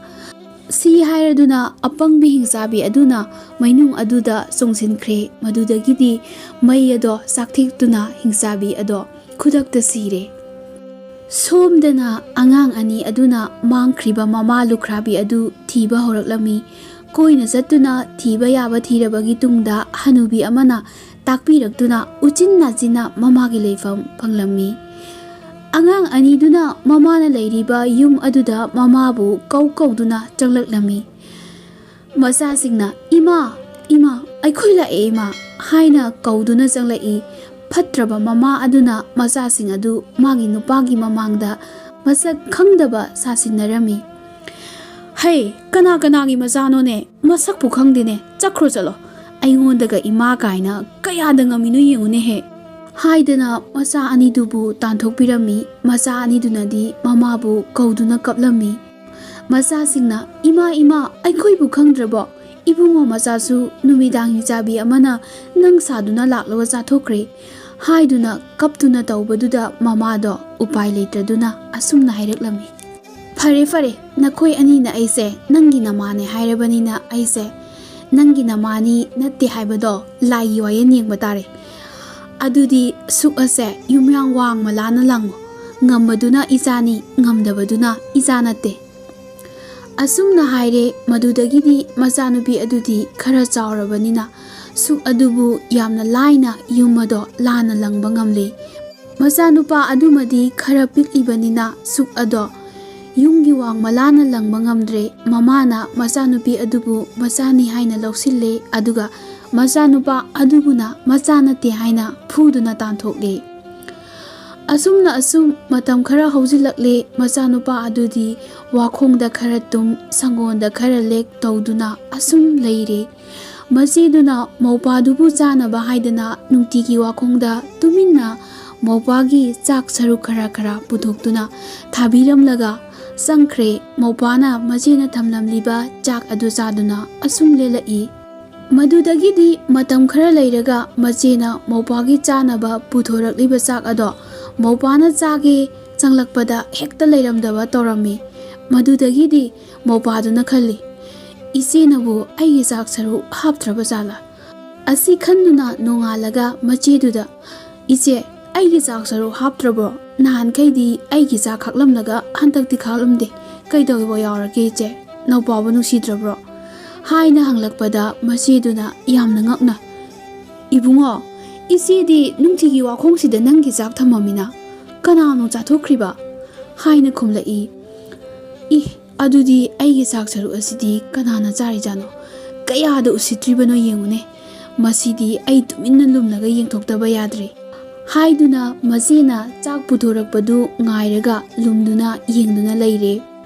ꯁꯤ ꯍꯥꯏꯔꯗꯨꯅ ꯑꯄꯪꯕꯤ ꯍꯤꯡꯆꯥꯕꯤ ꯑꯗꯨꯅ ꯃꯩꯅꯨꯡ ꯑꯗꯨꯗ ꯆꯣꯡꯁꯤꯟꯈ꯭ꯔꯦ꯫ ꯃꯗꯨꯗꯒꯤꯗꯤ ꯃꯩ ꯑꯗꯣ ꯆꯥꯛꯊꯦꯛꯇꯨꯅ ꯍꯤꯡꯆꯥꯕꯤ ꯑꯗꯣ ꯈꯨꯗꯛꯇ ꯁꯤꯔꯦ꯫ ꯁꯣꯝꯗꯅ ꯑꯉꯥꯡ ꯑꯅꯤ ꯑꯗꯨꯅ ꯃꯥꯡꯈ꯭ꯔꯤꯕ ꯃꯃꯥ ꯂꯨꯈ꯭ꯔꯥꯕꯤ ꯑꯗꯨ ꯊꯤꯕ ꯍꯧꯔꯛꯂꯝꯃꯤ꯫ ꯀꯣꯏꯅ ꯆꯠꯇꯨꯅ ꯊꯤꯕ ꯌꯥꯕ ꯊꯤꯔꯕꯒꯤ ꯇꯨꯡꯗ ꯍꯅꯨꯕꯤ ꯑꯃꯅ ꯇꯥꯛꯄꯤꯔꯛꯇꯨꯅ ꯎꯆꯤꯟ ꯅꯥꯆꯤꯟꯅ ꯃꯃꯥꯒꯤ ꯂꯩꯐꯝ ꯐꯪꯂꯝꯃꯤ꯫ ꯑꯉꯥꯡ ꯑꯅꯤꯗꯨꯅ ꯃꯃꯥꯅ ꯂꯩꯔꯤꯕ ꯌꯨꯝ ꯑꯗꯨꯗ ꯃꯃꯥꯕꯨ ꯀꯧ ꯀꯧꯗꯨꯅ ꯆꯪꯂꯛꯂꯝꯃꯤ꯫ ꯃꯆꯥꯁꯤꯡꯅ, "ꯏꯃꯥ, ꯏꯃꯥ, ꯑꯩꯈꯣꯏ ꯂꯥꯛꯑꯦ, ꯏꯃꯥ" ꯍꯥꯏꯅ ꯀꯧꯗꯨꯅ ꯆꯪꯂꯛꯏ꯫ ꯐꯠꯇ꯭ꯔꯕ ꯃꯃꯥ ꯑꯗꯨꯅ ꯃꯆꯥꯁꯤꯡ ꯑꯗꯨ ꯃꯥꯒꯤ ꯅꯨꯄꯥꯒꯤ ꯃꯃꯥꯡꯗ ꯃꯁꯛ ꯈꯪꯗꯕ ꯁꯥꯁꯤꯟꯅꯔꯝꯃꯤ꯫ "ꯍꯩ, ꯀꯅꯥ ꯀꯅꯥꯒꯤ ꯃꯆꯥꯅꯣꯅꯦ? ꯃꯁꯛꯄꯨ ꯈꯪꯗꯦꯅꯦ꯫ ꯆꯠꯈ꯭ꯔꯣ ꯆꯠꯂꯣ꯫ ꯑꯩꯉꯣꯟꯗꯒ ꯏꯃꯥ ꯀꯥꯏꯅ ꯀꯌꯥꯗ ꯉꯝꯃꯤꯅꯣ ꯌꯦꯡꯉꯨꯅꯦꯍꯦ" ꯍꯥꯏꯗꯅ ꯃꯆꯥ ꯑꯅꯤꯗꯨꯕꯨ ꯇꯥꯟꯊꯣꯛꯄꯤꯔꯝꯃꯤ꯫ ꯃꯆꯥ ꯑꯅꯤꯗꯨꯅꯗꯤ ꯃꯃꯥꯕꯨ ꯀꯧꯗꯨꯅ ꯀꯞꯂꯝꯃꯤ꯫ ꯃꯆꯥꯁꯤꯡꯅ, "ꯏꯃꯥ, ꯏꯃꯥ, ꯑꯩꯈꯣꯏꯕꯨ ꯈꯪꯗ꯭ꯔꯕꯣ? ꯏꯕꯨꯡꯉꯣ ꯃꯆꯥꯁꯨ ꯅꯨꯃꯤꯗꯥꯡꯒꯤ ꯆꯥꯕꯤ ꯑꯃꯅ ꯅꯪ ꯁꯥꯗꯨꯅ ꯂꯥꯛꯂꯒ ꯆꯥꯊꯣꯛꯈ꯭ꯔꯦ" ꯍꯥꯏꯗꯨꯅ ꯀꯞꯇꯨꯅ ꯇꯧꯕꯗꯨꯗ ꯃꯃꯥꯗꯣ ꯎꯄꯥꯏ ꯂꯩꯇ꯭ꯔꯗꯨꯅ ꯑꯁꯨꯝꯅ ꯍꯥꯏꯔꯛꯂꯝꯃꯤ꯫ "ꯐꯔꯦ, ꯐꯔꯦ, ꯅꯈꯣꯏ ꯑꯅꯤꯅ ꯑꯩꯁꯦ ꯅꯪꯒꯤ ꯅꯃꯥꯅꯦ ꯍꯥꯏꯔꯕꯅꯤꯅ ꯑꯩꯁꯦ ꯅꯪꯒꯤ ꯅꯃꯥꯅꯤ ꯅꯠꯇꯦ ꯍꯥꯏꯕꯗꯣ ꯂꯥꯏꯒꯤ ꯋꯥꯌꯦꯜ ꯌꯦꯡꯕ ꯇꯥꯔꯦ꯫ ꯑꯗꯨꯗꯤ ꯁꯨꯛ ꯑꯁꯦ ꯌꯨꯝꯌꯥꯡ ꯋꯥꯡꯃ ꯂꯥꯅ ꯂꯪꯉꯣ꯫ ꯉꯝꯕꯗꯨꯅ ꯏꯆꯥꯅꯤ, ꯉꯝꯗꯕꯗꯨꯅ ꯏꯆꯥ ꯅꯠꯇꯦ" ꯑꯁꯨꯝꯅ ꯍꯥꯏꯔꯦ꯫ ꯃꯗꯨꯗꯒꯤꯗꯤ ꯃꯆꯥꯅꯨꯄꯤ ꯑꯗꯨꯗꯤ ꯈꯔ ꯆꯥꯎꯔꯕꯅꯤꯅ ꯁꯨꯛ ꯑꯗꯨꯕꯨ ꯌꯥꯝꯅ ꯂꯥꯏꯅ ꯌꯨꯝ ꯑꯗꯣ ꯂꯥꯅ ꯂꯪꯕ ꯉꯝꯂꯦ꯫ ꯃꯆꯥꯅꯨꯄꯥ ꯑꯗꯨꯃꯗꯤ ꯈꯔ ꯄꯤꯛꯂꯤꯕꯅꯤꯅ ꯁꯨꯛ ꯑꯗꯣ ꯌꯨꯝꯒꯤ ꯋꯥꯡꯃ ꯂꯥꯅ ꯂꯪꯕ ꯉꯝꯗ꯭ꯔꯦ꯫ ꯃꯃꯥꯅ ꯃꯆꯥꯅꯨꯄꯤ ꯑꯗꯨꯕꯨ ꯃꯆꯥꯅꯤ ꯍꯥꯏꯅ ꯂꯧꯁꯤꯜꯂꯦ, ꯑꯗꯨꯒ ꯃꯆꯥꯅꯨꯄꯥ ꯑꯗꯨꯕꯨꯅ ꯃꯆꯥ ꯅꯠꯇꯦ ꯍꯥꯏꯅ ꯐꯨꯗꯨꯅ ꯇꯥꯟꯊꯣꯛꯂꯦ꯫ ꯑꯁꯨꯝꯅ ꯑꯁꯨꯝ ꯃꯇꯝ ꯈꯔ ꯍꯧꯖꯤꯜꯂꯛꯂꯦ꯫ ꯃꯆꯥꯅꯨꯄꯥ ꯑꯗꯨꯗꯤ ꯋꯥꯈꯣꯡꯗ ꯈꯔ ꯇꯨꯝ, ꯁꯪꯒꯣꯟꯗ ꯈꯔ ꯂꯦꯛ ꯇꯧꯗꯨꯅ ꯑꯁꯨꯝ ꯂꯩꯔꯦ꯫ ꯃꯆꯦꯗꯨꯅ ꯃꯧꯄꯥꯗꯨꯕꯨ ꯆꯥꯅꯕ ꯍꯥꯏꯗꯅ ꯅꯨꯡꯇꯤꯒꯤ ꯋꯥꯈꯣꯡꯗ ꯇꯨꯃꯤꯟꯅ ꯃꯧꯄꯥꯒꯤ ꯆꯥꯛ ꯁꯔꯨꯛ ꯈꯔ ꯈꯔ ꯄꯨꯊꯣꯛꯇꯨꯅ ꯊꯥꯕꯤꯔꯝꯂꯒ ꯆꯪꯈ꯭ꯔꯦ꯫ ꯃꯧꯄꯥꯅ ꯃꯆꯦꯅ ꯊꯝꯂꯝꯂꯤꯕ ꯆꯥꯛ ꯑꯗꯨ ꯆꯥꯗꯨꯅ ꯑꯁꯨꯝ ꯂꯦꯜꯂꯛꯏ꯫ ꯃꯗꯨꯗꯒꯤꯗꯤ ꯃꯇꯝ ꯈꯔ ꯂꯩꯔꯒ ꯃꯆꯦꯅ ꯃꯧꯄꯥꯒꯤ ꯆꯥꯅꯕ ꯄꯨꯊꯣꯔꯛꯂꯤꯕ ꯆꯥꯛ ꯑꯗꯣ ꯃꯧꯄꯥꯅ ꯆꯥꯒꯦ ꯆꯪꯂꯛꯄꯗ ꯍꯦꯛꯇ ꯂꯩꯔꯝꯗꯕ ꯇꯧꯔꯝꯃꯤ꯫ ꯃꯗꯨꯗꯒꯤꯗꯤ ꯃꯧꯄꯥꯗꯨꯅ ꯈꯜꯂꯤ, "ꯏꯆꯦꯅꯕꯨ ꯑꯩꯒꯤ ꯆꯥꯛ ꯁꯔꯨꯛ ꯍꯥꯞꯇ꯭ꯔꯕ ꯖꯥꯠꯂꯥ?" ꯑꯁꯤ ꯈꯟꯗꯨꯅ ꯅꯣꯡꯉꯥꯜꯂꯒ ꯃꯆꯦꯗꯨꯗ, "ꯏꯆꯦ, ꯑꯩꯒꯤ ꯆꯥꯛ ꯁꯔꯨꯛ ꯍꯥꯞꯇ꯭ꯔꯕꯣ? ꯅꯍꯥꯟꯈꯩꯗꯤ ꯑꯩꯒꯤ ꯆꯥꯛ ꯈꯥꯛꯂꯝꯂꯒ ꯍꯟꯗꯛꯇꯤ ꯈꯥꯛꯂꯝꯗꯦ꯫ ꯀꯩꯗꯧꯕ ꯌꯥꯎꯔꯒꯦ ꯏꯆꯦ? ꯅꯧꯄꯥꯕꯨ ꯅꯨꯡꯁꯤꯗ꯭ꯔꯕ꯭ꯔꯣ?" ꯍꯥꯏꯅ ꯍꯪꯂꯛꯄꯗ ꯃꯆꯦꯗꯨꯅ ꯌꯥꯝꯅ ꯉꯛꯅ, "ꯏꯕꯨꯡꯉꯣ, ꯏꯆꯦꯗꯤ ꯅꯨꯡꯇꯤꯒꯤ ꯋꯥꯈꯣꯡꯁꯤꯗ ꯅꯪꯒꯤ ꯆꯥꯛ ꯊꯝꯃꯝꯃꯤꯅ, "ꯀꯅꯥꯅꯣ ꯆꯥꯊꯣꯛꯈ꯭ꯔꯤꯕ?" ꯍꯥꯏꯅ ꯈꯨꯝꯂꯛꯏ꯫ "ꯏ, ꯑꯗꯨꯗꯤ ꯑꯩꯒꯤ ꯆꯥꯛ ꯁꯔꯨꯛ ꯑꯁꯤꯗꯤ ꯀꯅꯥꯅ ꯆꯥꯔꯤꯖꯥꯠꯅꯣ? ꯀꯌꯥꯗ ꯎꯁꯤꯠꯇ꯭ꯔꯤꯕꯅꯣ ꯌꯦꯡꯉꯨꯅꯦ꯫ ꯃꯁꯤꯗꯤ ꯑꯩ ꯇꯨꯃꯤꯟꯅ ꯂꯨꯝꯂꯒ ꯌꯦꯡꯊꯣꯛꯇꯕ ꯌꯥꯗ꯭ꯔꯦ" ꯍꯥꯏꯗꯨꯅ ꯃꯆꯦꯅ ꯆꯥꯛ ꯄꯨꯊꯣꯔꯛꯄꯗꯨ ꯉꯥꯏꯔꯒ ꯂꯨꯝꯗꯨꯅ ꯌꯦꯡꯗꯨꯅ ꯂꯩꯔꯦ꯫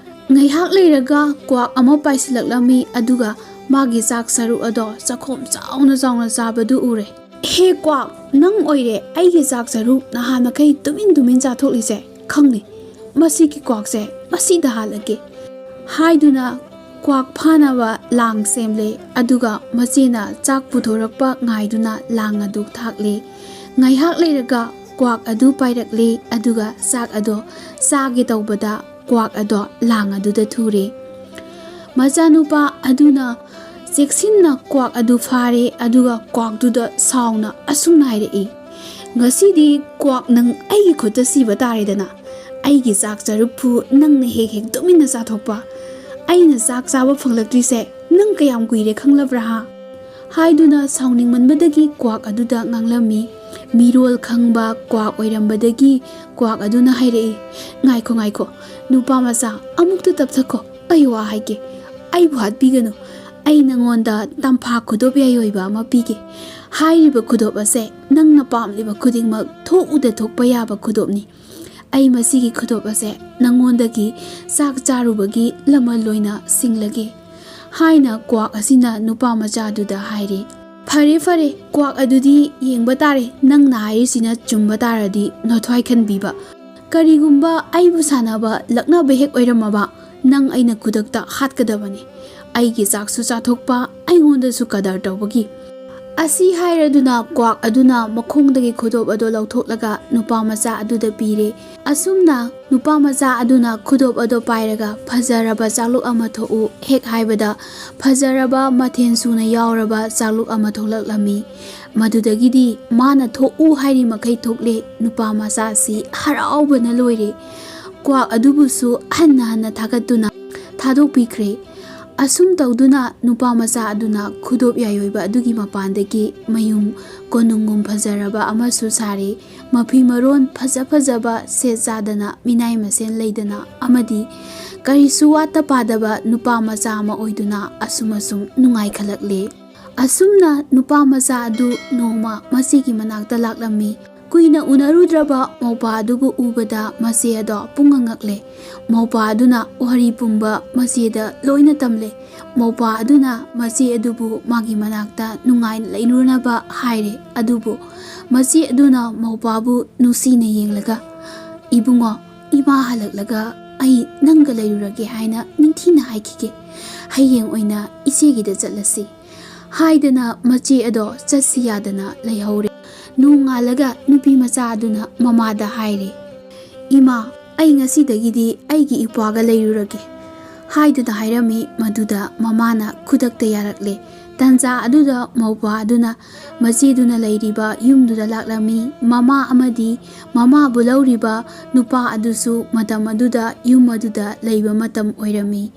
ꯉꯥꯏꯍꯥꯛ ꯂꯩꯔꯒ ꯀ꯭ꯋꯥꯛ ꯑꯃ ꯄꯥꯏꯁꯤꯜꯂꯛꯂꯝꯃꯤ, ꯑꯗꯨꯒ ꯃꯥꯒꯤ ꯆꯥꯛ ꯁꯔꯨꯛ ꯑꯗꯣ ꯆꯥꯛꯈꯣꯝ ꯆꯥꯎꯅ ꯆꯥꯎꯅ ꯆꯥꯕꯗꯨ ꯎꯔꯦ꯫ "ꯍꯦ ꯀ꯭ꯋꯥꯛ, ꯅꯪ ꯑꯣꯏꯔꯦ ꯑꯩꯒꯤ ꯆꯥꯛ ꯁꯔꯨꯛ ꯅꯍꯥꯟ ꯃꯈꯩ ꯇꯨꯃꯤꯟ ꯇꯨꯃꯤꯟ ꯆꯥꯊꯣꯛꯂꯤꯁꯦ, ꯈꯪꯅꯤ꯫ ꯃꯁꯤꯒꯤ ꯀ꯭ꯋꯥꯛꯁꯦ ꯃꯁꯤꯗ ꯍꯥꯠꯂꯒꯦ" ꯍꯥꯏꯗꯨꯅ ꯀ꯭ꯋꯥꯛ ꯐꯥꯅꯕ ꯂꯥꯡ ꯁꯦꯝꯂꯦ꯫ ꯑꯗꯨꯒ ꯃꯆꯦꯅ ꯆꯥꯛ ꯄꯨꯊꯣꯔꯛꯄ ꯉꯥꯏꯗꯨꯅ ꯂꯥꯡ ꯑꯗꯨ ꯊꯥꯛꯂꯦ꯫ ꯉꯥꯏꯍꯥꯛ ꯂꯩꯔꯒ ꯀ꯭ꯋꯥꯛ ꯑꯗꯨ ꯄꯥꯏꯔꯛꯂꯦ, ꯑꯗꯨꯒ ꯆꯥꯛ ꯑꯗꯣ ꯆꯥꯒꯦ ꯇꯧꯕꯗ ꯀ꯭ꯋꯥꯛ ꯑꯗꯣ ꯂꯥꯡ ꯑꯗꯨꯗ ꯊꯨꯔꯦ꯫ ꯃꯆꯥꯅꯨꯄꯥ ꯑꯗꯨꯅ ꯆꯦꯛꯁꯤꯟꯅ ꯀ꯭ꯋꯥꯛ ꯑꯗꯨ ꯐꯥꯔꯦ, ꯑꯗꯨꯒ ꯀ꯭ꯋꯥꯛꯇꯨꯗ ꯁꯥꯎꯅ ꯑꯁꯨꯝꯅ ꯍꯥꯏꯔꯛꯏ, "ꯉꯁꯤꯗꯤ ꯀ꯭ꯋꯥꯛ, ꯅꯪ ꯑꯩꯒꯤ ꯈꯨꯠꯇ ꯁꯤꯕ ꯇꯥꯔꯦꯗꯅ꯫ ꯑꯩꯒꯤ ꯆꯥꯛ ꯆꯔꯨꯛꯄꯨ ꯅꯪꯅ ꯍꯦꯛ ꯍꯦꯛ ꯇꯨꯃꯤꯟꯅ ꯆꯥꯊꯣꯛꯄ꯫ ꯑꯩꯅ ꯆꯥꯛ ꯆꯥꯕ ꯐꯪꯂꯛꯇ꯭ꯔꯤꯁꯦ ꯅꯪ ꯀꯌꯥꯝ ꯀꯨꯏꯔꯦ ꯈꯪꯂꯕ꯭ꯔꯥ, ꯍꯥ?" ꯍꯥꯏꯗꯨꯅ ꯁꯥꯎꯅꯤꯡꯃꯟꯕꯗꯒꯤ ꯀ꯭ꯋꯥꯛ ꯑꯗꯨꯗ ꯉꯥꯡꯂꯝꯃꯤ꯫ ꯃꯤꯔꯣꯜ ꯈꯪꯕ ꯀ꯭ꯋꯥꯛ ꯑꯣꯏꯔꯝꯕꯗꯒꯤ ꯀ꯭ꯋꯥꯛ ꯑꯗꯨꯅ ꯍꯥꯏꯔꯛꯏ, "ꯉꯥꯏꯈꯣ, ꯉꯥꯏꯈꯣ, ꯅꯨꯄꯥ ꯃꯆꯥ, ꯑꯃꯨꯛꯇ ꯇꯞꯊꯈꯣ꯫ ꯑꯩ ꯋꯥ ꯍꯥꯏꯒꯦ꯫ ꯑꯩꯕꯨ ꯍꯥꯠꯄꯤꯒꯅꯨ꯫ ꯑꯩ ꯅꯉꯣꯟꯗ ꯇꯝꯐꯥ ꯈꯨꯗꯣꯞ ꯌꯥꯏ ꯑꯣꯏꯕ ꯑꯃ ꯄꯤꯒꯦ꯫ ꯍꯥꯏꯔꯤꯕ ꯈꯨꯗꯣꯞ ꯑꯁꯦ ꯅꯪꯅ ꯄꯥꯝꯂꯤꯕ ꯈꯨꯗꯤꯡꯃꯛ ꯊꯣꯛꯎꯗ ꯊꯣꯛꯄ ꯌꯥꯕ ꯈꯨꯗꯣꯞꯅꯤ꯫ ꯑꯩ ꯃꯁꯤꯒꯤ ꯈꯨꯗꯣꯞ ꯑꯁꯦ ꯅꯉꯣꯟꯗꯒꯤ ꯆꯥꯛ ꯆꯥꯔꯨꯕꯒꯤ ꯂꯃꯟ ꯑꯣꯏꯅ ꯁꯤꯡꯂꯒꯦ" ꯍꯥꯏꯅ ꯀ꯭ꯋꯥꯛ ꯑꯁꯤꯅ ꯅꯨꯄꯥ ꯃꯆꯥꯗꯨꯗ ꯍꯥꯏꯔꯦ꯫ "ꯐꯔꯦ, ꯐꯔꯦ, ꯀ꯭ꯋꯥꯛ ꯑꯗꯨꯗꯤ ꯌꯦꯡꯕ ꯇꯥꯔꯦ, ꯅꯪꯅ ꯍꯥꯏꯔꯤꯁꯤꯅ ꯆꯨꯝꯕ ꯇꯥꯔꯗꯤ ꯅꯊ꯭ꯋꯥꯏ ꯈꯟꯕꯤꯕ꯫ ꯀꯔꯤꯒꯨꯝꯕ ꯑꯩꯕꯨ ꯁꯥꯟꯅꯕ ꯂꯛꯅꯕ ꯍꯦꯛ ꯑꯣꯏꯔꯝꯃꯕ, ꯅꯪ ꯑꯩꯅ ꯈꯨꯗꯛꯇ ꯍꯥꯠꯀꯗꯕꯅꯤ꯫ ꯑꯩꯒꯤ ꯆꯥꯛꯁꯨ ꯆꯥꯊꯣꯛꯄ, ꯑꯩꯉꯣꯟꯗꯁꯨ ꯀꯗꯔ ꯇꯧꯕꯒꯤ"꯫ ꯑꯁꯤ ꯍꯥꯏꯔꯗꯨꯅ ꯀ꯭ꯋꯥꯛ ꯑꯗꯨꯅ ꯃꯈꯣꯡꯗꯒꯤ ꯈꯨꯗꯣꯞ ꯑꯗꯨ ꯂꯧꯊꯣꯛꯂꯒ ꯅꯨꯄꯥ ꯃꯆꯥ ꯑꯗꯨꯗ ꯄꯤꯔꯦ꯫ ꯑꯁꯨꯝꯅ ꯅꯨꯄꯥ ꯃꯆꯥ ꯑꯗꯨꯅ ꯈꯨꯗꯣꯞ ꯑꯗꯨ ꯄꯥꯏꯔꯒ ꯐꯖꯔꯕ ꯆꯥꯛꯂꯨꯛ ꯑꯃ ꯊꯣꯛꯎ ꯍꯦꯛ ꯍꯥꯏꯕꯗ, ꯐꯖꯔꯕ ꯃꯊꯦꯜ ꯁꯨꯅ ꯌꯥꯎꯔꯕ ꯆꯥꯛꯂꯨꯛ ꯑꯃ ꯊꯣꯛꯂꯛꯂꯝꯃꯤ꯫ ꯃꯗꯨꯗꯒꯤꯗꯤ ꯃꯥꯅ ꯊꯣꯛꯎ ꯍꯥꯏꯔꯤ ꯃꯈꯩ ꯊꯣꯛꯂꯦ꯫ ꯅꯨꯄꯥ ꯃꯆꯥ ꯑꯁꯤ ꯍꯔꯥꯎꯕꯅ ꯂꯣꯏꯔꯦ꯫ ꯀ꯭ꯋꯥꯛ ꯑꯗꯨꯕꯨꯁꯨ ꯍꯟꯅ ꯍꯟꯅ ꯊꯥꯒꯠꯇꯨꯅ ꯊꯥꯗꯣꯛꯄꯤꯈ꯭ꯔꯦ꯫ ꯑꯁꯨꯝ ꯇꯧꯗꯨꯅ ꯅꯨꯄꯥ ꯃꯆꯥ ꯑꯗꯨꯅ ꯈꯨꯗꯣꯞ ꯌꯥꯏꯑꯣꯏꯕ ꯑꯗꯨꯒꯤ ꯃꯄꯥꯟꯗꯒꯤ ꯃꯌꯨꯝ ꯀꯣꯅꯨꯡꯒꯨꯝ ꯐꯖꯔꯕ ꯑꯃꯁꯨ ꯁꯥꯔꯤ꯫ ꯃꯐꯤ ꯃꯔꯣꯟ ꯐꯖ ꯐꯖꯕ ꯁꯦꯠ ꯆꯥꯗꯅ, ꯃꯤꯅꯥꯏ ꯃꯁꯦꯟ ꯂꯩꯗꯅ ꯑꯃꯗꯤ ꯀꯔꯤꯁꯨ ꯋꯥꯠꯇ ꯄꯥꯗꯕ ꯅꯨꯄꯥ ꯃꯆꯥ ꯑꯃ ꯑꯣꯏꯗꯨꯅ ꯑꯁꯨꯝ ꯑꯁꯨꯝ ꯅꯨꯡꯉꯥꯏꯈꯠꯂꯛꯂꯦ꯫ ꯑꯁꯨꯝꯅ ꯅꯨꯄꯥ ꯃꯆꯥ ꯑꯗꯨ ꯅꯣꯡꯃ ꯃꯆꯦꯒꯤ ꯃꯅꯥꯛꯇ ꯂꯥꯛꯂꯝꯃꯤ꯫ ꯀꯨꯏꯅ ꯎꯅꯔꯨꯗ꯭ꯔꯕ ꯃꯧꯄꯥ ꯑꯗꯨꯕꯨ ꯎꯕꯗ ꯃꯆꯦ ꯑꯗꯣ ꯄꯨꯡꯉꯛ ꯉꯛꯂꯦ꯫ ꯃꯧꯄꯥ ꯑꯗꯨꯅ ꯋꯥꯔꯤ ꯄꯨꯝꯕ ꯃꯆꯦꯗ ꯂꯣꯏꯅ ꯇꯝꯂꯦ꯫ ꯃꯧꯄꯥ ꯑꯗꯨꯅ ꯃꯆꯦ ꯑꯗꯨꯕꯨ ꯃꯥꯒꯤ ꯃꯅꯥꯛꯇ ꯅꯨꯡꯉꯥꯏꯅ ꯂꯩꯔꯨꯅꯕ ꯍꯥꯏꯔꯦ꯫ ꯑꯗꯨꯕꯨ ꯃꯆꯦ ꯑꯗꯨꯅ ꯃꯧꯄꯥꯕꯨ ꯅꯨꯡꯁꯤꯅ ꯌꯦꯡꯂꯒ, "ꯏꯕꯨꯡꯉꯣ, ꯏꯃꯥ ꯍꯜꯂꯛꯂꯒ ꯑꯩ ꯅꯪꯒ ꯂꯩꯔꯨꯔꯒꯦ ꯍꯥꯏꯅ ꯅꯤꯡꯊꯤꯅ ꯍꯥꯏꯈꯤꯒꯦ꯫ ꯍꯌꯦꯡ ꯑꯣꯏꯅ ꯏꯆꯦꯒꯤꯗ ꯆꯠꯂꯁꯤ" ꯍꯥꯏꯗꯅ ꯃꯆꯦ ꯑꯗꯣ ꯆꯠꯁꯤ ꯌꯥꯗꯅ ꯂꯩꯍꯧꯔꯦ꯫ ꯅꯣꯡꯉꯥꯜꯂꯒ ꯅꯨꯄꯤ ꯃꯆꯥ ꯑꯗꯨꯅ ꯃꯃꯥꯗ ꯍꯥꯏꯔꯦ, "ꯏꯃꯥ, ꯑꯩ ꯉꯁꯤꯗꯒꯤꯗꯤ ꯑꯩꯒꯤ ꯏꯄ꯭ꯋꯥꯒ ꯂꯩꯔꯨꯔꯒꯦ" ꯍꯥꯏꯗꯨꯅ ꯍꯥꯏꯔꯝꯃꯤ꯫ ꯃꯗꯨꯗ ꯃꯃꯥꯅ ꯈꯨꯗꯛꯇ ꯌꯥꯔꯛꯂꯦ꯫ ꯇꯟꯖꯥ ꯑꯗꯨꯗ ꯃꯧꯄ꯭ꯋꯥ ꯑꯗꯨꯅ ꯃꯆꯦꯗꯨꯅ ꯂꯩꯔꯤꯕ ꯌꯨꯝꯗꯨꯗ ꯂꯥꯛꯂꯝꯃꯤ꯫ ꯃꯃꯥ ꯑꯃꯗꯤ ꯃꯃꯥꯕꯨ ꯂꯧꯔꯤꯕ ꯅꯨꯄꯥ ꯑꯗꯨꯁꯨ ꯃꯇꯝ ꯑꯗꯨꯗ ꯌꯨꯝ ꯑꯗꯨꯗ ꯂꯩꯕ ꯃꯇꯝ ꯑꯣꯏꯔꯝꯃꯤ꯫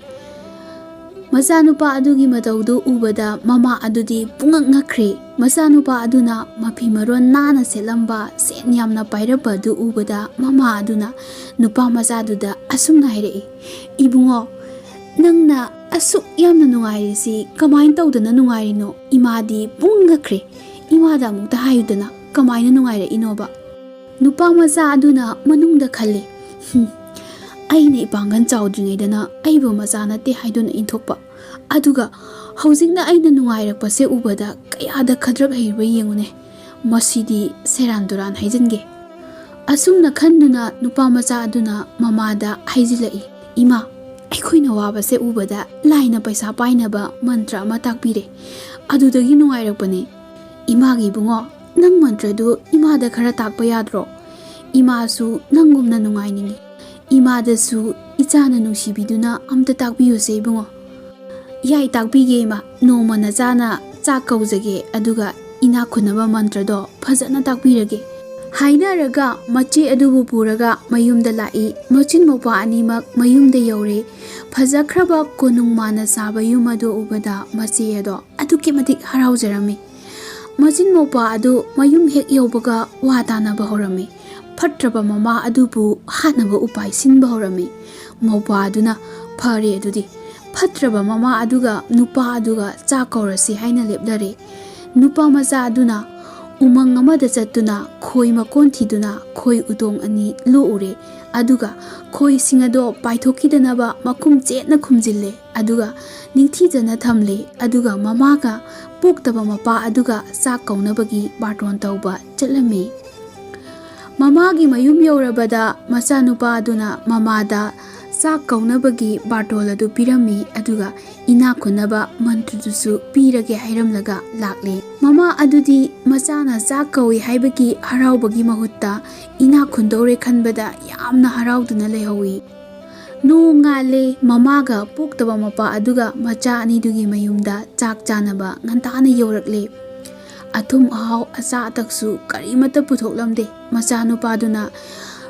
ꯃꯆꯥꯅꯨꯄꯥ ꯑꯗꯨꯒꯤ ꯃꯇꯧꯗꯨ ꯎꯕꯗ ꯃꯃꯥ ꯑꯗꯨꯗꯤ ꯄꯨꯡꯉꯛ ꯉꯛꯈ꯭ꯔꯦ꯫ ꯃꯆꯥꯅꯨꯄꯥ ꯑꯗꯨꯅ ꯃꯐꯤ ꯃꯔꯣꯟ ꯅꯥꯟꯅ ꯁꯦꯠꯂꯝꯕ, ꯁꯦꯟ ꯌꯥꯝꯅ ꯄꯥꯏꯔꯝꯕ ꯑꯗꯨ ꯎꯕꯗ ꯃꯃꯥ ꯑꯗꯨꯅ ꯅꯨꯄꯥ ꯃꯆꯥꯗꯨꯗ ꯑꯁꯨꯝꯅ ꯍꯥꯏꯔꯛꯏ, "ꯏꯕꯨꯡꯉꯣ, ꯅꯪꯅ ꯑꯁꯨꯛ ꯌꯥꯝꯅ ꯅꯨꯡꯉꯥꯏꯔꯤꯁꯤ ꯀꯃꯥꯏꯅ ꯇꯧꯗꯅ ꯅꯨꯡꯉꯥꯏꯔꯤꯅꯣ? ꯏꯃꯥꯗꯤ ꯄꯨꯡꯉꯛ ꯉꯛꯈ꯭ꯔꯦ꯫ ꯏꯃꯥꯗ ꯑꯃꯨꯛꯇ ꯍꯥꯏꯌꯨꯗꯅ, ꯀꯃꯥꯏꯅ ꯅꯨꯡꯉꯥꯏꯔꯛꯏꯅꯣꯕ?" ꯅꯨꯄꯥ ꯃꯆꯥ ꯑꯗꯨꯅ ꯃꯅꯨꯡꯗ ꯈꯜꯂꯤ, "ꯍꯨꯝ, ꯑꯩꯅ ꯏꯄꯥꯡꯒꯜ ꯆꯥꯎꯗ꯭ꯔꯤꯉꯩꯗꯅ ꯑꯩꯕꯨ ꯃꯆꯥ ꯅꯠꯇꯦ ꯍꯥꯏꯗꯨꯅ ꯏꯟꯊꯣꯛꯄ, ꯑꯗꯨꯒ ꯍꯧꯖꯤꯛꯅ ꯑꯩꯅ ꯅꯨꯡꯉꯥꯏꯔꯛꯄꯁꯦ ꯎꯕꯗ ꯀꯌꯥꯗ ꯈꯗ꯭ꯔꯛ ꯍꯩꯕ ꯌꯦꯡꯉꯨꯅꯦ꯫ ꯃꯁꯤꯗꯤ ꯁꯦꯔꯥꯟ ꯇꯨꯔꯥꯟ ꯍꯥꯏꯖꯤꯟꯒꯦ"꯫ ꯑꯁꯨꯝꯅ ꯈꯟꯗꯨꯅ ꯅꯨꯄꯥ ꯃꯆꯥ ꯑꯗꯨꯅ ꯃꯃꯥꯗ ꯍꯥꯏꯖꯤꯜꯂꯛꯏ, "ꯏꯃꯥ, ꯑꯩꯈꯣꯏꯅ ꯋꯥꯕꯁꯦ ꯎꯕꯗ ꯂꯥꯏꯅ ꯄꯩꯁꯥ ꯄꯥꯏꯅꯕ ꯃꯟꯇ꯭ꯔ ꯑꯃ ꯇꯥꯛꯄꯤꯔꯦ꯫ ꯑꯗꯨꯗꯒꯤ ꯅꯨꯡꯉꯥꯏꯔꯛꯄꯅꯦ꯫ ꯏꯃꯥꯒꯤ ꯏꯕꯨꯡꯉꯣ, ꯅꯪ ꯃꯟꯇ꯭ꯔꯗꯨ ꯏꯃꯥꯗ ꯈꯔ ꯇꯥꯛꯄ ꯌꯥꯗ꯭ꯔꯣ? ꯏꯃꯥꯁꯨ ꯅꯪꯒꯨꯝꯅ ꯅꯨꯡꯉꯥꯏꯅꯤꯡꯉꯤ꯫ ꯏꯃꯥꯗꯁꯨ ꯏꯆꯥꯅ ꯅꯨꯡꯁꯤꯕꯤꯗꯨꯅ ꯑꯝꯇ ꯇꯥꯛꯄꯤꯌꯨꯁꯦ ꯏꯕꯨꯡꯉꯣ"꯫ "ꯌꯥꯏ, ꯇꯥꯛꯄꯤꯒꯦ ꯏꯃꯥ꯫ ꯅꯣꯡꯃ ꯅꯆꯥꯅ ꯆꯥꯛ ꯀꯧꯖꯒꯦ, ꯑꯗꯨꯒ ꯏꯅꯥꯛ ꯈꯨꯟꯅꯕ ꯃꯟꯇ꯭ꯔꯗꯣ ꯐꯖꯅ ꯇꯥꯛꯄꯤꯔꯒꯦ"꯫ ꯍꯥꯏꯅꯔꯒ ꯃꯆꯦ ꯑꯗꯨꯕꯨ ꯄꯨꯔꯒ ꯃꯌꯨꯝꯗ ꯂꯥꯛꯏ꯫ ꯃꯆꯤꯟ ꯃꯧꯄ꯭ꯋꯥ ꯑꯅꯤꯃꯛ ꯃꯌꯨꯝꯗ ꯌꯧꯔꯦ꯫ ꯐꯖꯈ꯭ꯔꯕ ꯀꯣꯅꯨꯡ ꯃꯥꯅ ꯁꯥꯕ ꯌꯨꯝ ꯑꯗꯨ ꯎꯕꯗ ꯃꯆꯦ ꯑꯗꯣ ꯑꯗꯨꯛꯀꯤ ꯃꯇꯤꯛ ꯍꯔꯥꯎꯖꯔꯝꯃꯤ꯫ ꯃꯆꯤꯟ ꯃꯧꯄ꯭ꯋꯥ ꯑꯗꯨ ꯃꯌꯨꯝ ꯍꯦꯛ ꯌꯧꯕꯒ ꯋꯥ ꯇꯥꯅꯕ ꯍꯧꯔꯝꯃꯤ꯫ ꯐꯠꯇ꯭ꯔꯕ ꯃꯃꯥ ꯑꯗꯨꯕꯨ ꯍꯥꯠꯅꯕ ꯎꯄꯥꯏ ꯁꯤꯟꯕ ꯍꯧꯔꯝꯃꯤ꯫ ꯃꯧꯄ꯭ꯋꯥ ꯑꯗꯨꯅ, "ꯐꯔꯦ ꯑꯗꯨꯗꯤ, ꯐꯠꯇ꯭ꯔꯕ ꯃꯃꯥ ꯑꯗꯨꯒ ꯅꯨꯄꯥ ꯑꯗꯨꯒ ꯆꯥꯛ ꯀꯧꯔꯁꯤ" ꯍꯥꯏꯅ ꯂꯦꯞꯅꯔꯦ꯫ ꯅꯨꯄꯥ ꯃꯆꯥ ꯑꯗꯨꯅ ꯎꯃꯪ ꯑꯃꯗ ꯆꯠꯇꯨꯅ ꯈꯣꯏ ꯃꯀꯣꯟ ꯊꯤꯗꯨꯅ ꯈꯣꯏ ꯎꯇꯣꯡ ꯑꯅꯤ ꯂꯣꯛꯎꯔꯦ꯫ ꯑꯗꯨꯒ ꯈꯣꯏꯁꯤꯡ ꯑꯗꯣ ꯄꯥꯏꯊꯣꯛꯈꯤꯗꯅꯕ ꯃꯈꯨꯝ ꯆꯦꯠꯅ ꯈꯨꯝꯖꯤꯜꯂꯦ꯫ ꯑꯗꯨꯒ ꯅꯤꯡꯊꯤꯖꯅ ꯊꯝꯂꯦ꯫ ꯑꯗꯨꯒ ꯃꯃꯥꯒ ꯄꯣꯛꯇꯕ ꯃꯄꯥ ꯑꯗꯨꯒ ꯆꯥꯛ ꯀꯧꯅꯕꯒꯤ ꯕꯥꯔꯇꯣꯟ ꯇꯧꯕ ꯆꯠꯂꯝꯃꯤ꯫ ꯃꯃꯥꯒꯤ ꯃꯌꯨꯝ ꯌꯧꯔꯕꯗ ꯃꯆꯥꯅꯨꯄꯥ ꯑꯗꯨꯅ ꯃꯃꯥꯗ ꯆꯥꯛ ꯀꯧꯅꯕꯒꯤ ꯕꯥꯔꯇꯣꯟ ꯑꯗꯨ ꯄꯤꯔꯝꯃꯤ꯫ ꯑꯗꯨꯒ ꯏꯅꯥꯛ ꯈꯨꯟꯅꯕ ꯃꯟꯇ꯭ꯔꯗꯨꯁꯨ ꯄꯤꯔꯒꯦ ꯍꯥꯏꯔꯝꯂꯒ ꯂꯥꯛꯂꯦ꯫ ꯃꯃꯥ ꯑꯗꯨꯗꯤ ꯃꯆꯥꯅ ꯆꯥꯛ ꯀꯧꯏ ꯍꯥꯏꯕꯒꯤ ꯍꯔꯥꯎꯕꯒꯤ ꯃꯍꯨꯠꯇ ꯏꯅꯥꯛ ꯈꯨꯟꯗꯧꯔꯦ ꯈꯟꯕꯗ ꯌꯥꯝꯅ ꯍꯔꯥꯎꯗꯨꯅ ꯂꯩꯍꯧꯏ꯫ ꯅꯣꯡ ꯉꯥꯜꯂꯦ꯫ ꯃꯃꯥꯒ ꯄꯣꯛꯇꯕ ꯃꯄꯥ ꯑꯗꯨꯒ ꯃꯆꯥ ꯑꯅꯤꯗꯨꯒꯤ ꯃꯌꯨꯝꯗ ꯆꯥꯛ ꯆꯥꯅꯕ ꯉꯟꯇꯥꯅ ꯌꯧꯔꯛꯂꯦ꯫ ꯑꯊꯨꯝ ꯑꯍꯥꯎ ꯑꯆꯥ ꯑꯊꯛꯁꯨ ꯀꯔꯤꯃꯠꯇ ꯄꯨꯊꯣꯛꯂꯝꯗꯦ꯫ ꯃꯆꯥꯅꯨꯄꯥꯗꯨꯅ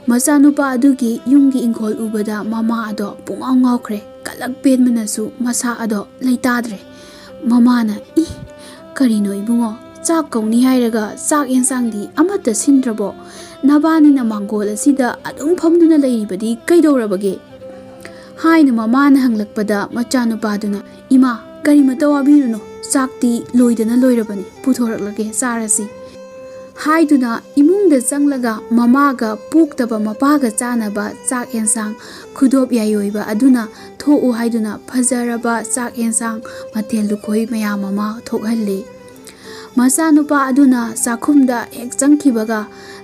ꯃꯆꯥꯅꯨꯄꯥ ꯑꯗꯨꯒꯤ ꯌꯨꯝꯒꯤ ꯏꯪꯈꯣꯜ ꯎꯕꯗ ꯃꯃꯥ ꯑꯗꯣ ꯄꯨꯡꯉꯥꯎ ꯉꯥꯎꯈ꯭ꯔꯦ꯫ ꯀꯂꯛ ꯄꯦꯟꯕꯅꯁꯨ ꯃꯁꯥ ꯑꯗꯣ ꯂꯩꯇꯥꯗ꯭ꯔꯦ꯫ ꯃꯃꯥꯅ, "ꯏ, ꯀꯔꯤꯅꯣ ꯏꯕꯨꯡꯉꯣ? ꯆꯥꯛ ꯀꯧꯅꯤ ꯍꯥꯏꯔꯒ ꯆꯥꯛ ꯌꯦꯟꯁꯥꯡꯗꯤ ꯑꯃꯠꯇ ꯁꯤꯟꯗ꯭ꯔꯕꯣ? ꯅꯕꯥꯅꯤꯅ ꯃꯥꯡꯒꯣꯜ ꯑꯁꯤꯗ ꯑꯗꯨꯝ ꯐꯝꯗꯨꯅ ꯂꯩꯔꯤꯕꯗꯤ ꯀꯩꯗꯧꯔꯕꯒꯦ?" ꯍꯥꯏꯅ ꯃꯃꯥꯅ ꯍꯪꯂꯛꯄꯗ ꯃꯆꯥꯅꯨꯄꯥꯗꯨꯅ, "ꯏꯃꯥ, ꯀꯔꯤꯃꯠꯇ ꯋꯥꯕꯤꯔꯨꯅꯨ, ꯆꯥꯛꯇꯤ ꯂꯣꯏꯗꯅ ꯂꯣꯏꯔꯕꯅꯤ, ꯄꯨꯊꯣꯔꯛꯂꯒꯦ, ꯆꯥꯔꯁꯤ" ꯍꯥꯏꯗꯨꯅ ꯏꯃꯨꯡꯗ ꯆꯪꯂꯒ ꯃꯃꯥꯒ ꯄꯣꯛꯇꯕ ꯃꯄꯥꯒ ꯆꯥꯅꯕ ꯆꯥꯛ ꯌꯦꯟꯁꯥꯡ ꯈꯨꯗꯣꯞ ꯌꯥꯏ ꯑꯣꯏꯕ ꯑꯗꯨꯅ ꯊꯣꯛꯎ ꯍꯥꯏꯗꯨꯅ ꯐꯖꯔꯕ ꯆꯥꯛ ꯌꯦꯟꯁꯥꯡ ꯃꯊꯦꯜ ꯂꯨꯀꯣꯏ ꯃꯌꯥꯝ ꯑꯃ ꯊꯣꯛꯍꯜꯂꯤ꯫ ꯃꯆꯥꯅꯨꯄꯥ ꯑꯗꯨꯅ ꯆꯥꯛꯈꯨꯝꯗ ꯍꯦꯛ ꯆꯪꯈꯤꯕꯒ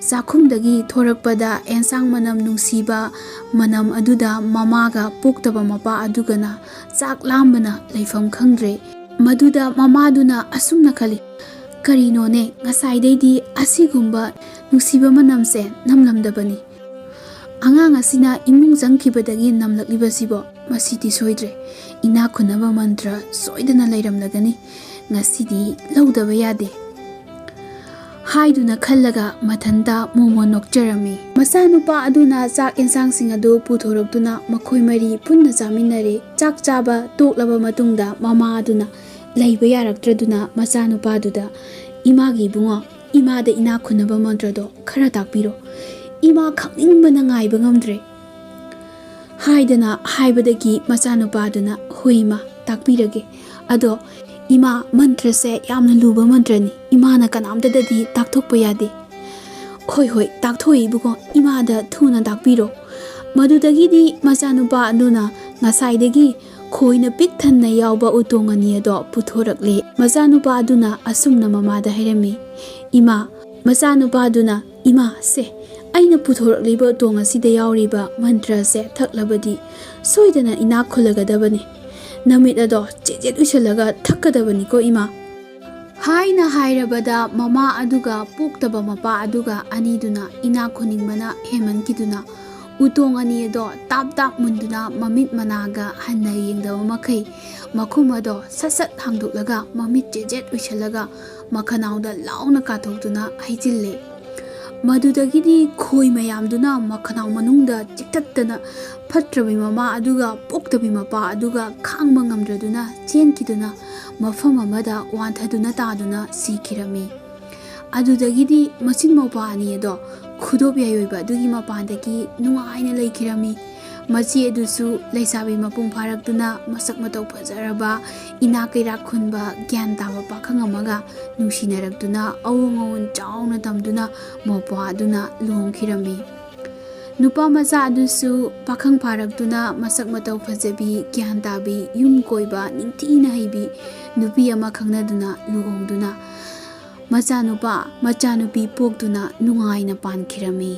ꯆꯥꯛꯈꯨꯝꯗꯒꯤ ꯊꯣꯔꯛꯄꯗ ꯑꯦꯟꯁꯥꯡ ꯃꯅꯝ ꯅꯨꯡꯁꯤꯕ ꯃꯅꯝ ꯑꯗꯨꯗ ꯃꯃꯥꯒ ꯄꯣꯛꯇꯕ ꯃꯄꯥ ꯑꯗꯨꯒꯅ ꯆꯥꯛ ꯂꯥꯝꯕꯅ ꯂꯩꯐꯝ ꯈꯪꯗ꯭ꯔꯦ꯫ ꯃꯗꯨꯗ ꯃꯃꯥꯗꯨꯅ ꯑꯁꯨꯝꯅ ꯈꯜꯂꯤ, "ꯀꯔꯤꯅꯣꯅꯦ, ꯉꯁꯥꯏꯗꯩꯗꯤ ꯑꯁꯤꯒꯨꯝꯕ ꯅꯨꯡꯁꯤꯕ ꯃꯅꯝꯁꯦ ꯅꯝꯂꯝꯗꯕꯅꯤ꯫ ꯑꯉꯥꯡ ꯑꯁꯤꯅ ꯏꯃꯨꯡ ꯆꯪꯈꯤꯕꯗꯒꯤ ꯅꯝꯂꯛꯂꯤꯕꯁꯤꯕꯣ? ꯃꯁꯤꯗꯤ ꯁꯣꯏꯗ꯭ꯔꯦ꯫ ꯏꯅꯥꯛ ꯈꯨꯟꯅꯕ ꯃꯟꯇ꯭ꯔ ꯁꯣꯏꯗꯅ ꯂꯩꯔꯝꯂꯒꯅꯤ꯫ ꯉꯁꯤꯗꯤ ꯂꯧꯗꯕ ꯌꯥꯗꯦ" ꯍꯥꯏꯗꯨꯅ ꯈꯜꯂꯒ ꯃꯊꯟꯇ ꯃꯣꯃꯣꯟ ꯅꯣꯛꯆꯔꯝꯃꯤ꯫ ꯃꯆꯥꯅꯨꯄꯥ ꯑꯗꯨꯅ ꯆꯥꯛ ꯌꯦꯟꯁꯥꯡꯁꯤꯡ ꯑꯗꯨ ꯄꯨꯊꯣꯔꯛꯇꯨꯅ ꯃꯈꯣꯏ ꯃꯔꯤ ꯄꯨꯟꯅ ꯆꯥꯃꯤꯟꯅꯔꯦ꯫ ꯆꯥꯛ ꯆꯥꯕ ꯇꯣꯛꯂꯕ ꯃꯇꯨꯡꯗ ꯃꯃꯥ ꯑꯗꯨꯅ ꯂꯩꯕ ꯌꯥꯔꯛꯇ꯭ꯔꯗꯨꯅ ꯃꯆꯥꯅꯨꯄꯥꯗꯨꯗ, "ꯏꯃꯥꯒꯤ ꯏꯕꯨꯡꯉꯣ, ꯏꯃꯥꯗ ꯏꯅꯥꯛ ꯈꯨꯟꯅꯕ ꯃꯟꯇ꯭ꯔꯗꯣ ꯈꯔ ꯇꯥꯛꯄꯤꯔꯣ꯫ ꯏꯃꯥ ꯈꯪꯅꯤꯡꯕꯅ ꯉꯥꯏꯕ ꯉꯝꯗ꯭ꯔꯦ" ꯍꯥꯏꯗꯅ ꯍꯥꯏꯕꯗꯒꯤ ꯃꯆꯥꯅꯨꯄꯥꯗꯨꯅ, "ꯍꯣꯏ ꯏꯃꯥ, ꯇꯥꯛꯄꯤꯔꯒꯦ꯫ ꯑꯗꯣ ꯏꯃꯥ, ꯃꯟꯇ꯭ꯔꯁꯦ ꯌꯥꯝꯅ ꯂꯨꯕ ꯃꯟꯇ꯭ꯔꯅꯤ꯫ ꯏꯃꯥꯅ ꯀꯅꯥꯝꯇꯗꯗꯤ ꯇꯥꯛꯊꯣꯛꯄ ꯌꯥꯗꯦ꯫" "ꯍꯣꯏ, ꯍꯣꯏ, ꯇꯥꯛꯊꯣꯛꯏ ꯏꯕꯨꯡꯉꯣ, ꯏꯃꯥꯗ ꯊꯨꯅ ꯇꯥꯛꯄꯤꯔꯣ꯫" ꯃꯗꯨꯗꯒꯤꯗꯤ ꯃꯆꯥꯅꯨꯄꯥ ꯑꯗꯨꯅ ꯉꯁꯥꯏꯗꯒꯤ ꯈꯣꯏꯅ ꯄꯤꯛ ꯊꯟꯅ ꯌꯥꯎꯕ ꯎꯇꯣꯡ ꯑꯅꯤ ꯑꯗꯣ ꯄꯨꯊꯣꯔꯛꯂꯦ꯫ ꯃꯆꯥꯅꯨꯄꯥ ꯑꯗꯨꯅ ꯑꯁꯨꯝꯅ ꯃꯃꯥꯗ ꯍꯥꯏꯔꯝꯃꯤ, "ꯏꯃꯥ," ꯃꯆꯥꯅꯨꯄꯥ ꯑꯗꯨꯅ, "ꯏꯃꯥ, ꯁꯦ, ꯑꯩꯅ ꯄꯨꯊꯣꯔꯛꯂꯤꯕ ꯎꯇꯣꯡ ꯑꯁꯤꯗ ꯌꯥꯎꯔꯤꯕ ꯃꯟꯇ꯭ꯔ ꯑꯁꯦ ꯊꯛꯂꯕꯗꯤ ꯁꯣꯏꯗꯅ ꯏꯅꯥꯛ ꯈꯨꯜꯂꯒꯗꯕꯅꯤ꯫ ꯅꯃꯤꯠ ꯑꯗꯣ ꯆꯦꯠ ꯆꯦꯠ ꯎꯏꯁꯜꯂꯒ ꯊꯛꯀꯗꯕꯅꯤꯀꯣ ꯏꯃꯥ" ꯍꯥꯏꯅ ꯍꯥꯏꯔꯕꯗ ꯃꯃꯥ ꯑꯗꯨꯒ ꯄꯣꯛꯇꯕ ꯃꯄꯥ ꯑꯗꯨꯒ ꯑꯅꯤꯗꯨꯅ ꯏꯅꯥꯛ ꯈꯨꯟꯅꯤꯡꯕꯅ ꯍꯦꯟꯃꯟꯈꯤꯗꯨꯅ ꯎꯇꯣꯡ ꯑꯅꯤ ꯑꯗꯣ ꯇꯥꯞ ꯇꯥꯞ ꯃꯨꯟꯗꯨꯅ ꯃꯃꯤꯠ ꯃꯅꯥꯒ ꯍꯟꯅ ꯌꯦꯡꯗꯕ ꯃꯈꯩ ꯃꯈꯨꯝ ꯑꯗꯣ ꯁꯠ ꯁꯠ ꯍꯥꯡꯗꯣꯛꯂꯒ ꯃꯃꯤꯠ ꯆꯦꯠ ꯆꯦꯠ ꯎꯏꯁꯜꯂꯒ ꯃꯈꯅꯥꯎꯗ ꯂꯥꯎꯅ ꯀꯥꯊꯣꯛꯇꯨꯅ ꯍꯩꯖꯤꯜꯂꯦ꯫ ꯃꯗꯨꯗꯒꯤꯗꯤ ꯈꯣꯏ ꯃꯌꯥꯝꯗꯨꯅ ꯃꯈꯅꯥꯎ ꯃꯅꯨꯡꯗ ꯆꯤꯛꯊꯠꯇꯅ ꯐꯠꯇ꯭ꯔꯕꯤ ꯃꯃꯥ ꯑꯗꯨꯒ ꯄꯣꯛꯇꯕꯤ ꯃꯄꯥ ꯑꯗꯨꯒ ꯈꯥꯡꯕ ꯉꯝꯗ꯭ꯔꯗꯨꯅ ꯆꯦꯟꯈꯤꯗꯨꯅ ꯃꯐꯝ ꯑꯃꯗ ꯋꯥꯟꯊꯗꯨꯅ ꯇꯥꯗꯨꯅ ꯁꯤꯈꯤꯔꯝꯃꯤ꯫ ꯑꯗꯨꯗꯒꯤꯗꯤ ꯃꯆꯤꯟ ꯃꯧꯄ꯭ꯋꯥ ꯑꯅꯤ ꯑꯗꯣ ꯈꯨꯗꯣꯞ ꯌꯥꯏ ꯑꯣꯏꯕ ꯑꯗꯨꯒꯤ ꯃꯄꯥꯟꯗꯒꯤ ꯅꯨꯡꯉꯥꯏꯅ ꯂꯩꯈꯤꯔꯝꯃꯤ꯫ ꯃꯆꯦ ꯑꯗꯨꯁꯨ ꯂꯩꯁꯥꯕꯤ ꯃꯄꯨꯡ ꯐꯥꯔꯛꯇꯨꯅ ꯃꯁꯛ ꯃꯇꯧ ꯐꯖꯔꯕ, ꯏꯅꯥꯛ ꯀꯩꯔꯥꯛ ꯈꯨꯟꯕ, ꯒ꯭ꯌꯥꯟ ꯇꯥꯕ ꯄꯥꯈꯪ ꯑꯃꯒ ꯅꯨꯡꯁꯤꯅꯔꯛꯇꯨꯅ ꯑꯋꯣꯡ ꯑꯋꯣꯟ ꯆꯥꯎꯅ ꯇꯝꯗꯨꯅ ꯃꯧꯄ꯭ꯋꯥ ꯑꯗꯨꯅ ꯂꯨꯍꯣꯡꯈꯤꯔꯝꯃꯤ꯫ ꯅꯨꯄꯥ ꯃꯆꯥ ꯑꯗꯨꯁꯨ ꯄꯥꯈꯪ ꯐꯥꯔꯛꯇꯨꯅ ꯃꯁꯛ ꯃꯇꯧ ꯐꯖꯕꯤ, ꯒ꯭ꯌꯥꯟ ꯇꯥꯕꯤ, ꯌꯨꯝ ꯀꯣꯏꯕ, ꯅꯤꯡꯊꯤꯅ ꯍꯩꯕꯤ ꯅꯨꯄꯤ ꯑꯃ ꯈꯪꯅꯗꯨꯅ ꯂꯨꯍꯣꯡꯗꯨꯅ ꯃꯆꯥꯅꯨꯄꯥ, ꯃꯆꯥꯅꯨꯄꯤ ꯄꯣꯛꯇꯨꯅ ꯅꯨꯡꯉꯥꯏꯅ ꯄꯥꯟꯈꯤꯔꯝꯃꯤ꯫